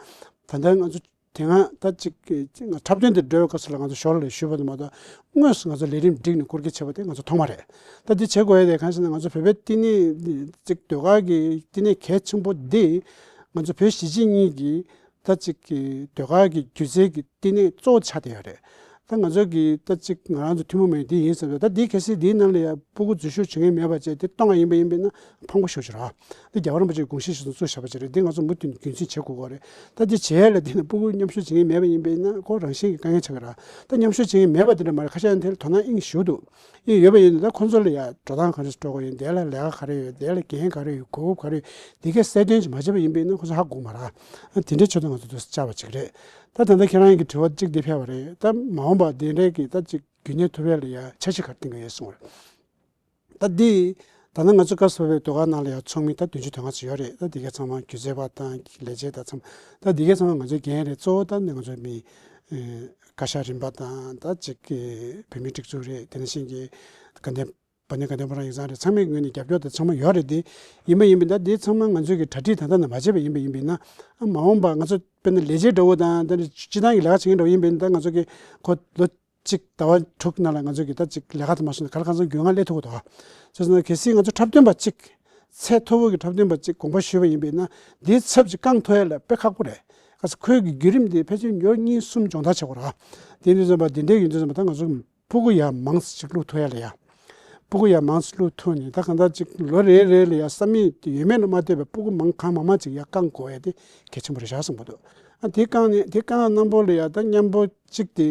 ད་ལྟ་ང་ཚོ་དེ་སྔ་ད་ཅིག་གི་འཁྲབ་སྟོན་དེ་འགྲོ་བའི་སྐབས་སུ་ལ་ང་ཚོ་ཞོར་ལ་ཞུས་པ་དེ་མ་གཏོགས་དངོས་སུ་ང་ཚོ་ལས་རིམ་བསྒྲིགས་ནས་སྐོར་སྐྱོད་བྱས་པ་དེ་ང་ཚོ་མཐོང་མ་རེད། ད་འདི་བྱེད་དགོས་ཡ་དེ་གང་ཞེ་ན་ང་ཚོ་བོད་པའི་བསྟི་གནས་ཅིག་ཟློས་གར་གྱི་བསྟི་གནས་གལ་ཆེན་པོ་འདི་ང་ཚོ་བོད་གཞིས་བྱེས་གཉིས་ཀྱི་ད་ཅིག་གི་ཟློས་གར་གྱི་སྒྱུ་རྩལ་གྱི་བསྟི་གནས་གཙོ་བོ་ཆགས་བསྡད་ཡོད་རེད། ད་ང་ཚོ་གི་ད་ཅིག་ང་རང་ཚོ་ཐུན་མོང་མ་ཡིན་འདི་ཡིན་ཟེར་བ་ད་འདི་གལ་སྲིད་འདིའི་ནང་ལ་ཡང་སྤུ་གུ་འཛུལ་ཞུགས་བྱེད་མཁན་མེད་པ་བྱས་དེ་གཏོང་བ་ཡིན་པ་ཡིན་པས་ན་ཕངས་པོ་ཤོར་ཤོར་ར། འདི་རྒྱལ་བ་རིན་པོ་ཆེའི་དགོངས་གཞི་གཞིར་བཟུང་བཙུགས་བཞག་པ་ཅིག་རེད། འདི་ང་ཚོ་མུ་མཐུད་ནས་རྒྱུན་འཛིན་བྱེད་དགོས་ཀྱི་རེད། ད་འདི་བྱེད་ཡ་ལ་བརྟེན་ནས་སྤུ་གུ་མཉམ་ཞུགས་བྱེད་མཁན་མེད་པ་ཡིན་པས་ན་ཁོ་རང་བཞིན་གྱི་དཀའ་ངལ་ཆགས་ཀྱི་ར། ད་མཉམ་ཞུགས་བྱེད་མཁན་མེད་པ་དེ་འདྲ་མ་རེད། ཁ་ཤས་ཡང་དེ་ལ་དོ་སྣང་དབྱིངས་ཞུ་འདུག། ཡིན་ཡོད་པ་ཡིན་ན་ད་ཁོང་ཚོ་ལ་ཡ་འགྲོ་སྟངས་ག་རེ་སྤྲོད་དགོས་ཡིན། དེ་ལ་ལས་ཀ་ག་རེ་ཡོད། དེ་ལ་འགན་ག་རེ་ཡོད། གོ་སྐབས་ག་རེ་ཡོད། དེ་གའི་གསལ་སྟོན་ཅིག་མ་བྱས་པ་ཡིན་པས་ན་ཁོང་ཚོ་ཧ་གོ་མ་ར། དེ་འདྲའི་ཆེད་དུ་ང་ཚོ་འདུག་སེ་བཅར་བ་ཅིག་རེད། ད་ད་ལྟ་ཁྱེད་རང་གི་དྲི་བ་གཅིག་འདི་ཕེབས་པ་རེད། ད་མ་འོངས་པ་དེ་འདྲའི་གི་ད་ཅིག་རྒྱུན་གནས་ཐུབ་ཡ་ལ་ཡ་འཆར་གཞི་ག་རེ་བཏིང་གི་ཡོད་གསུངས་པ་རེད། ད་འདི་ད་ལྟ་ང་ཚོ་སྐབས་སུ་བབས་པའི་ཟློས་གར་ནང་ལ་ཡ་ཚོགས་མི་ད་བདུན་ཅུ་དོན་ལྔ་ཙམ་ཡོད་རེད། ད་འདི་གའི་ཚང་མ་སྒྱུ་རྩལ་པ་དང་ལས་བྱེད་དང་ཚང་མ་ད་འདི་གའི་ཚང་མ་ང་ཚོའི་འགན་རེད། གཙོ་བོ་ད་ནི་ང་ཚོའི་མི་བཀའ་ཤག་རིམ་པ་དང་ད་ཅིག་གི་བོད་མིའི་སྒྲིག་འཛུགས་རེད། དེ་ནང་བཞིན་གྱི་དགའ་ལྡན་དཔལ་ལྡན་དགའ་ལྡན་ཕོ་བྲང་ཡིག་ཚང་རེད། ཚང་མའི་ངོས་ནས་རྒྱབ་སྐྱོར་དེ་ཚང་མ་ཡོད་རེད། དེ་ཡིན་པ་ཡིན་པས་ད་དེ་ཚང་མ་ང་ཚོས་ཀྱི་གྲ་སྒྲིག་ད་ལྟ་ནས་མ་བྱས་པ་ཡིན་པ་ཡིན་པས་ན་ཨ་མ་འོངས་པ་ང་ཚོ་དཔེར་ན་ལས་བྱེད་འདྲ་བོ་དང་ད་ནི་སྤྱི་བཏང་གི་ལས་ཀ་བྱེད་མཁན་འདྲ་བོ་ཡིན་པས་ན་ད་ང་ཚོ་གི་ཁོ་ལོ་གཅིག་ཟླ་བ་དྲུག་ནང་ལ་ང་ཚོ་གི་ད་ཅིག་ལས་ཀ་དེ་མ་སོང་ན་ག་ལ་གང་འཚམ་རྒྱུས་མངའ་སླེབས་ཐུབ་ཀྱི་འདུག་ཨ། བྱས་ཙང་གལ་སྲིད་ང་ཚོ་འཁྲབ་སྟོན་པ་གཅིག་ཚད་མཐོ་པོ་གི་འཁྲབ་སྟོན་པ་གཅིག་དགོངས་པ་ཞུས་པ་ཡིན་པས་ན་དེའི་ཚབ་ཅིག་བསྐང་ཐུབ་ཡ་ལ་དཔེ་ཁག་པོ་རེད། ག་ཚོད་ཁོའི་གི་བརྒྱུད་རིམ་དེ་ཕལ་ཆེར་ཉོ་གཉིས་གསུམ་སྦྱོང་བརྡར་བྱེད་དགོས་ར། དེ་ཡིན་དུས་ཙམ་པ་དེ་འདྲའི་ཡིན་དུས་ཙམ་པ་ད་ང་ཚོ་སྤུ་གུ་ཡར་མང་ཙམ་ཅིག་བླུག་ཐུབ་ཡ་ལ་ཡ། སྤུ་གུ་ཡར་མང་ཙམ་བླུག་ཐུབ་ནས་ད་གང་ལྟར་ཅིག་ལོ་རེ་རེ་ལ་ཡ་ས་མིག་དེ་ཡོད་མེད་ལ་མ་ལྟོས་པའི་སྤུ་གུ་མང་གང་མང་མང་ཅིག་ཡར་བསྐང་དགོས་ཡ་དེ་གལ་ཆེན་པོ་རེད་ཤག་བསམ་གྱི་འདུག། ཨ་དེ་བསྐང་ནས་དེ་བསྐང་རྣམ་པོ་ལ་ཡ་ད་མཉམ་པོ་གཅིག་དེ་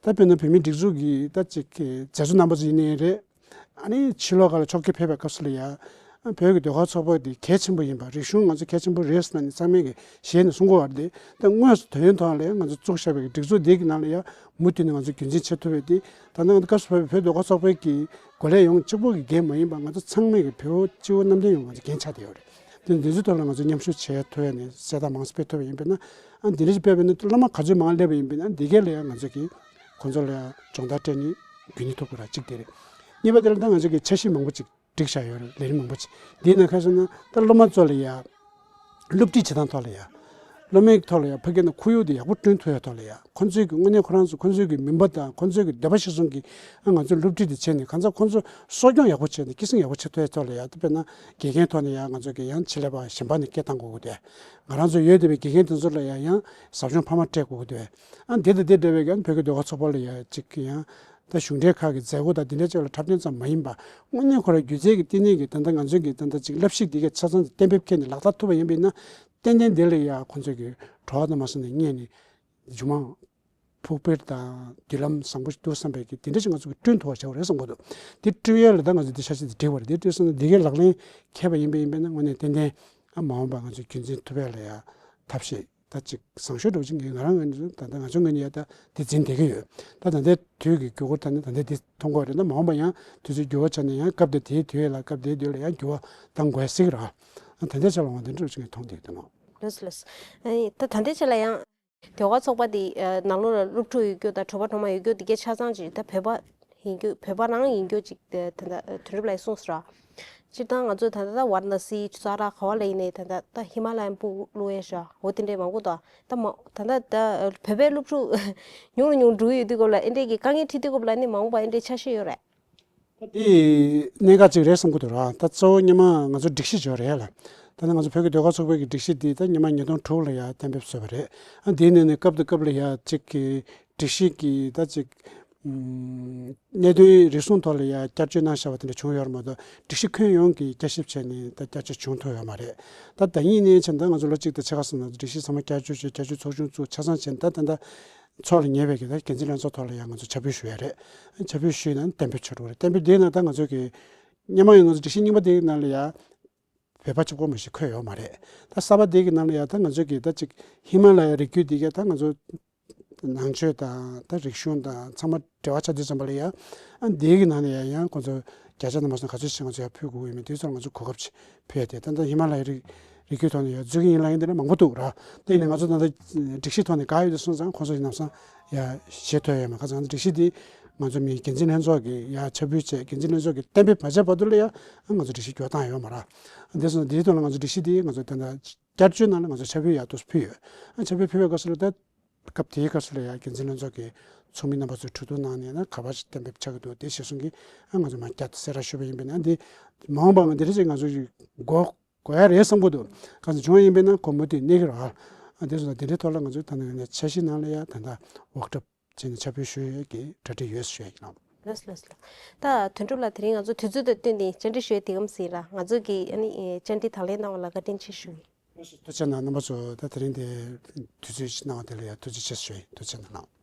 ད་དཔེར་ན་བོད་མིའི་སྒྲིག་འཛུགས་ཀྱི་ད་ཅིག་མཛད་གཙོ་རྣམ་པ་ཚོ་ཡིན་ནའི་རེད། ཨ་ནི་ཕྱི་ལོགས་ཁག་ལ་ཕྱོགས་ཀྱི་ཕེབས་པའི་སྐབས་སུ་ལ་ཡ། བོད་ཀྱི་ཟློས་གར་ཚོགས་པ་འདི་གལ་ཆེན་པོ་ཡིན་པ་རིག་གཞུང་ང་ཚོ་གལ་ཆེན་པོ་རེད་ཟེར་ནས་ཚང་མས་ཀྱི་ཞལ་ནས་གསུང་གི་ཡོད་རེད། ད་དངོས་སུ་དོན་ཐོག་ལ་ང་ཚོ་བཙུགས་བཞག་པའི་སྒྲིག་འཛུགས་འདི་གི་ནང་ལ་ཡ་མུ་མཐུད་ནས་ང་ཚོ་རྒྱུན་འཛིན་བྱེད་ཐུབ་པའི་འདི་ད་ནང་སྐབས་སུ་བབས་པའི་བོད་ཟློས་གར་ཚོགས་པའི་གི་འགོ་ལས་ཡོངས་གཅིག་པུ་གི་འགན་མ་ཡིན་པ་ང་ཚོ་ཚང་མས་ཀྱི་བོད་སྤྱི་བོ་གནམ་བསྟན་ཡོངས་ང་ཚོ་འགན་ཆགས་བསྡད་ཡོད་རེད། དེ་འདི་ཚོའི་ཐོག་ལ་ང་ཚོ་མཉམ་ཞུགས་བྱེད་ཐུབ་ཡ་ནས་གསལ་བསྒྲགས་མང་ཙམ་སྤེལ་ཐུབ་པ་ཡིན་པས་ན། ཨ་འདི་འདྲ་ཞིག་སྤེལ་བས་ན་སློབ་མ་ག་ཚོད་མང་སླེབས་པ་ཡིན་པས་ན་འདི་གས་ལ་ཡང་ང་ཚོ་གིས་ཁོང་ཚོ་ལ་ཡང་སྦྱོང་བརྡར་སྤྲད་ནས་རྒྱུན་ནས་ཐུབ་དགོས་ར་གཅིག་དེ་རེད། གཉིས་པ་དེ་ལ་ད་ང་ཚོ་གིས་འཆར་གཞི་མང་པོ་ཅིག་སྒྲིག་བཞག་ཡོད་རེད། ལས་རིམ་མང་པོ་ཅིག་འདིའི་ནང་ཁ་སོང་ན་ད་སློབ་མ་ཚོ་ལ་ཡང་སློབ་ཁྲིད་བྱེད་སྟངས་ཐོག་ལ་ཡང་། སློབ་མའི་ཐོག་ལ་ཡང་ཕ་གི་ནས་ཁོར་ཡུག་དེ་ཡག་པོ་བསྐྲུན་ཐུབ་ཡ་ཐོག་ལ་ཡང་ཁོང་ཚོའི་གི་དངོས་གནས་ཁོ་རང་ཚོ་ཁོང་ཚོའི་གི་མུན་པ་དང་ཁོང་ཚོའི་གི་འདོད་པ་གཞིར་བཟུང་གི་ང་ཚོས་སློབ་ཁྲིད་དེ་བྱས་ནས་གང་ཚ་ཁོང་ཚོ་གསོ་སྐྱོང་ཡག་པོ་བྱས་ནས་སྐྱེད་སྲིང་ཡག་པོ་བྱེད་ཐུབ་ཡ་ཐོག་ལ་ཡང་དཔེར་ན་དགེ་རྒན་ཐོག་ནས་ཡང་ང་ཚོ་གི་ཡང་ཆེད་ལས་པ་གཞན་པ་ནས་སྐད་བཏང་དགོས་ཀྱི་འདུག་ང་རང་ཚོ་ཡོད་བསྡད་པའི་དགེ་རྒན་དེ་ཚོ་ལ་ཡང་ཡང་ཟབ་སྦྱོང་འཕར་མ་སྤྲད་དགོས་ཀྱི་འདུག་ཨ་འདི་དང་འདི་འདྲ་བའི་གི་བོད་ཀྱི་ཟློས་གར་ཚོགས་པ་ལ་ཡང་གཅིག་གི་ཡང་ད་གཞུང་འབྲེལ་ཁག་གི་མཛད་སྒོ་དང་འདི་འདྲ་ཅིག་ལ་འཁྲབ་སྟོན་ཙམ་མ་ཡིན་པ་དངོས་གནས་ཁོ་རང་སྒྱུ་རྩལ་གྱི་བསྟི་གནས་ཀྱི་ད་ལྟ་ང་ཚོའི་གི་ད་ལྟ་ཅིག་བསླབ་གཞི་འདི་གའི་ཆ་ཚང་གཏན་འབེབས་འཁྱེར་ནས་ལག་བསྟར་ཐུབ་པ་ཡིན་པ་ཡིན་ན་ཏན་ཏན་འདི་ལ་ཡང་ཁོང་ཚོས་གི་གྲོགས་དང་མ་སོང་ནས་རྙེད་ནས་མཇུག་མ་ཕུགས་འཕེར་དང་མདུན་ལམ་བཟང་པོ་ཞིག་འདུག་བསམ་པའི་གི་དེ་འདྲ་ཞིག་ང་ཚོ་གི་བསྐྲུན་ཐུབ་པ་བྱ་བ་རེད་བསམ་གྱི་འདུག་དེ་བསྐྲུན་ཡས་ལ་ད་ང་ཚོ་འདི་འཆར་གཞི་འདི་བསྒྲིགས་པ་རེད། དེ་བསྐྲུན་སོང་ན་འདི་གའི་ལག་ལེན་འཁེལ་བ་ཡིན་པ་ཡིན་པས་ན་དངོས་གནས་ཏན་ཏན་ཨ་མ་འོངས་པ་ང་ཚོ་རྒྱུན་འཛིན་ཐུབ་ཡས་ལ་ཡང་ཐབས་ཤེས་ད་ཅིག་བཟང་ཤོས་འདྲ་བོ་ཅིག་ངས་ང་རང་ངོས་ནས་ད་ལྟ་ང་ཚོ་ངོས་ནས་ཡ་ད་འདི་འཛིན་བསྡད་ཀྱི་ཡོད། ད་ད་ལྟའི་དུས་ཀྱི་འགྱུར་འགོར་ད་ནི་ད་ལྟའི་འདི་མཐོང་གི་ཡོད་རེད། ད་མ་འོངས་པ་ཡང་དུས་ཚོད་འགྱུར་བ་ཆགས་ནས་ཡང་སྐབས་དེ་དེའི་དུས་ལ་སྐབས་དེའི་དུས་ལ་ཡང་འགྱུར་བ་གཏང་དགོས་སྲིད་ཀྱི་རེད། ད་ལྟའི་ཆ་ལ་འོང་དེ་འདྲ་བོ་ཅིག་ངས་མཐོང་བསྡད་ཀྱི་འདུག་ལགས་སོ་ལགས་སོ། ཨ་ནི་ད་ད་ལྟའི་ཆ་ལ་ཡང་། ཟློས་གར་ཚོགས་པ་འདི་ནང་ལོགས་ལ་སློབ་ཕྲུག་ཡོད་རྒྱུ་དང་གྲོགས་པོ་གྲོགས་མོ་ཡོད་རྒྱུ་འདི་གའི་ཆ་ཚང་ཅིག་ད་བོད་པ་ཡིན་རྒྱུ་བོད་པ་རང་ཡིན་རྒྱུ་ཅིག་དེ་འདྲ་དོན་གྲུབ་ལགས་གསུངས་སོང་ར། སྤྱིར་བཏང་ང་ཚོ་ད་ལྟ་ཝཱ་ར་ཎ་སི་ས་ར་ག་བ་ལ་ཡིན་ནའི་ད་ལྟ་ད་ཧི་མ་ལ་ཡན་སྤུ་གུ་བླུག་ཡས་ཤག་འོ་དེ་འདྲའི་མང་པོ་འདུག་ད་མ་ད་ལྟ་ད་བོད་པའི་སློབ་ཕྲུག་ཉུང་རུ་ཉུང་རུ་འགྲོ་གི་ཡོད་དུས་སྐབས་ལ་ཨེ་འདྲའི་གི་དཀའ་ངལ་འཕྲད་དུས་སྐབས་ལ་ནི་མ་འོངས་པ་ཨེ་འདྲའི་འཆར་གཞི་ཡོད་རེད། ད་དེ་གནད་འགག་ཅིག་རེད་བསམ་གྱི་འདུག་ར། ད་གཙོ་བོ་སྔོན་མ་ང་ཚོ་སྒྲིག་གཞི་ཅིག་ཡོད་རེད་ལ། ད་ནི་ང་ཚོ་བོད་ཀྱི་ཟློས་གར་ཚོགས་པའི་གི་སྒྲིག་གཞི་འདི་ད་སྔོན་མ་ཉིས་སྟོང་དྲུག་ལ་ཡ་གཏན་འབེབས་བཟོས་པ་རེད། ཨ་འདིའི་ནང་ནས་སྐབས་དང་སྐབས་ལ་ཡ་གཅིག་གི་སྒྲིག་གཞི་གི་ད་ཅིག་ཨུམ་གནད་དོན་རེ་ཟུང་ཐོག་ལ་ཡ་བསྐྱར་བཅོས་གནང་བཞག་པ་དེ་འདྲ་བྱུང་ཡོད་རེད་མ་གཏོགས་སྒྲིག་གཞི་ཁྱོན་ཡོངས་ཀྱི་བསྐྱར་ཞིབ་བྱས་ནས་ད་བསྐྱར་བཅོས་བྱུང་ཐུབ་ཡོད་མ་རེད། ད་ད་ཡིན་ནའི་ཆ་ད་ང་ཚོ་ལོ་གཅིག་དང་ཕྱེད་ཀ་ཙམ་ནང་སྒྲིག་གཞི་ཚང་མ་བསྐྱར་བཅོས་བྱས་བསྐྱར་བཅོས་ཚོགས་ཆུང་བཙུགས་ཆ་ཚང་བྱས་ད་ད་ད། ཚོགས་ལ་ཉེ་བའི་གི་ད་འགན་འཛིན་ལྷན་ཚོགས་ཐོག་ལ་ཡང་ང་ཚོ་ཕྱག་ཕུལ་ཞུ་ཡ་རེད། ཕྱག་ཕུལ་ཞུས་ན་གཏན་འབེབས་བྱེད་དགོས་རེད། གཏན་འབེབས་དེའི་ནང་ད་ང་ཚོ་གི་སྔོན་མ་ཡང་ང་ཚོ་སྒྲིག་གཞི་རྙིང་པ་དེའི་ནང་ལ་ཡ་བོད་པ་གཅིག་པོ་མ་ཞིག་འཁོད་ཡོད་མ་རེད། ད་གསར་པ་དེ་གི་ནང་ལ་ཡ་ད་ང་ཚོ་གི་ད་ཅིག་ཧི་མ་ལ་ཡ་རི་རྒྱུད་དེ་ག་ད་ང་ཚོ་ནང་ཆོས་དང་ད་རིག་གཞུང་དང་ཚང་མ་འབྲེལ་བ་ཆགས་དུས་ཙམ་པ་ལ་ཡ་ཨ་དེ་གི་ནང་ལ་ཡ་ཡང་ཁོང་ཚོ་བརྒྱ་ཆ་ནང་མ་སོང་ག་ཚོད་ཞིག་ང་ཚོ་ཡ་ཕུལ་དགོས་ཡོད་མེད་དེ་ཚོ་ང་ཚོ་གོ་སྐབས་ཅིག་ཕུལ་ཡ་དེ་ད་ད་ཧི་མ་ལ་ཡ་རི་རི་རྒྱུད་ཐོག་ནས་ཡ་འཛུལ་གྱི་ཡིན་ལབ་ཡིན་དེ་འདྲ་མང་པོ་འདུག་ར། དེ་ཡིན་ནའི་ང་ཚོ་ད་ལྟ་སྒྲིག་གཞི་ཐོག་ནས་ག་ཡོད་དེ་སོང་ཙང་ཁོང་ཚོ་ཡིན་ནམ་སང་ཡ་བཞེས་ཐུབ་ཡོད་མེད་ག་ཚང་སྒྲིག་གཞི་དེ་ང་ཚོ་མི་འགན་འཛིན་ལྷན་ཚོགས་ཀྱིས་ཡ་ཕྱག་ཕུལ་བྱས་འགན་འཛིན་ལྷན་ཚོགས་ཀྱིས་གཏན་འབེབས་མ་བྱས་བར་དུ་ལ་ཡ་ང་ཚོ་སྒྲིག་གཞི་འགྱུར་བ་བཏང་ཡོད་མ་ར། དེ་སོང་དེའི་ཐོག་ལ་ང་ཚོ་སྒྲིག་གཞི་དེ་ང་ཚོ་ད་ལྟ་བསྐྱར་བཅོས་ནང་ལ་ང་ཚོ་ཕྱག་ཕུལ་ཡ་དུ་ཕུལ་ཡོད། ཕྱག་ཕུལ་ཕུལ་བའི་སྐབས་སུ་ལ་ད་སྐབས་དེའི་སྐབས་སུ་ལ་ཡ་འགན་འཛིན་ལྷན་ཚོགས་ཀྱི་ཚོགས་མི་རྣམ་པ་ཚོས་གྲོས་བསྡུར་གནང་ནས་ན་ག་པར་གཏན་འབེབས་ཆགས་ཀྱི་འདུག་དེ་གཞིར་བཟུང་གིས་ང་ཚོ་མར་བསྐྱར་དུ་གསལ་བསྒྲགས་ཞུས་པ་ཡིན་པས་ན་འདི་མ་འོངས་པ་ང་འདི་འདྲ་ཅིག་ང་ཚོ་ཡི་འགོ་དགོས་ཡ་རེད་བསམ་གྱི་འདུག་གང་ཟེར་བྱུང་བ་ཡིན་པས་ན་གོ་མུ་མཐུད་གནས་ཀྱི་རེད། ཨ་དེ་སོང་ཙང་དེ་འདྲའི་ཐོག་ལ་ང་ཚོས་ད་ནང་ནས་འཆར་གཞི་ནང་ལ་ཡ་ད་ལྟ་ཝོག་ཤོབ་བྱས་ནས་ཕྱག་ཕུལ་ཞུ་ཡས་ཀྱི་གྲ་སྒྲིག་ཡོད་ཞུ་ཡས་ཡིན་ལགས། ལགས་ལགས་ལགས། ད་དོན་གྲུབ་ལགས་དེ་རིང་ང་ཚོ་དུས་ཚོད་དང་བསྟུན་ཏེ་བཅར་འདྲི་ཞུ་ཡས་དེ་གམ་ཟིན་ལ་ང་ཚོ་གི་ཨ་ནི་བཅར་འདྲི་དང་ལེན་གནང་བ་ལ་བཀའ་དྲིན་ཆེ་ཞུ་ཡིན། ལགས་སོ་ཐུགས་རྗེ་གནང་། རྣམ་པ་ཚོ་ད་དེ་རིང་དེ་དུས་ཚོད་གནང་བ་དེ་ལ་ཡ་ཐུགས་རྗེ་ཆེ་ཞུ་ཡིན། ཐུགས་རྗེ་གནང་།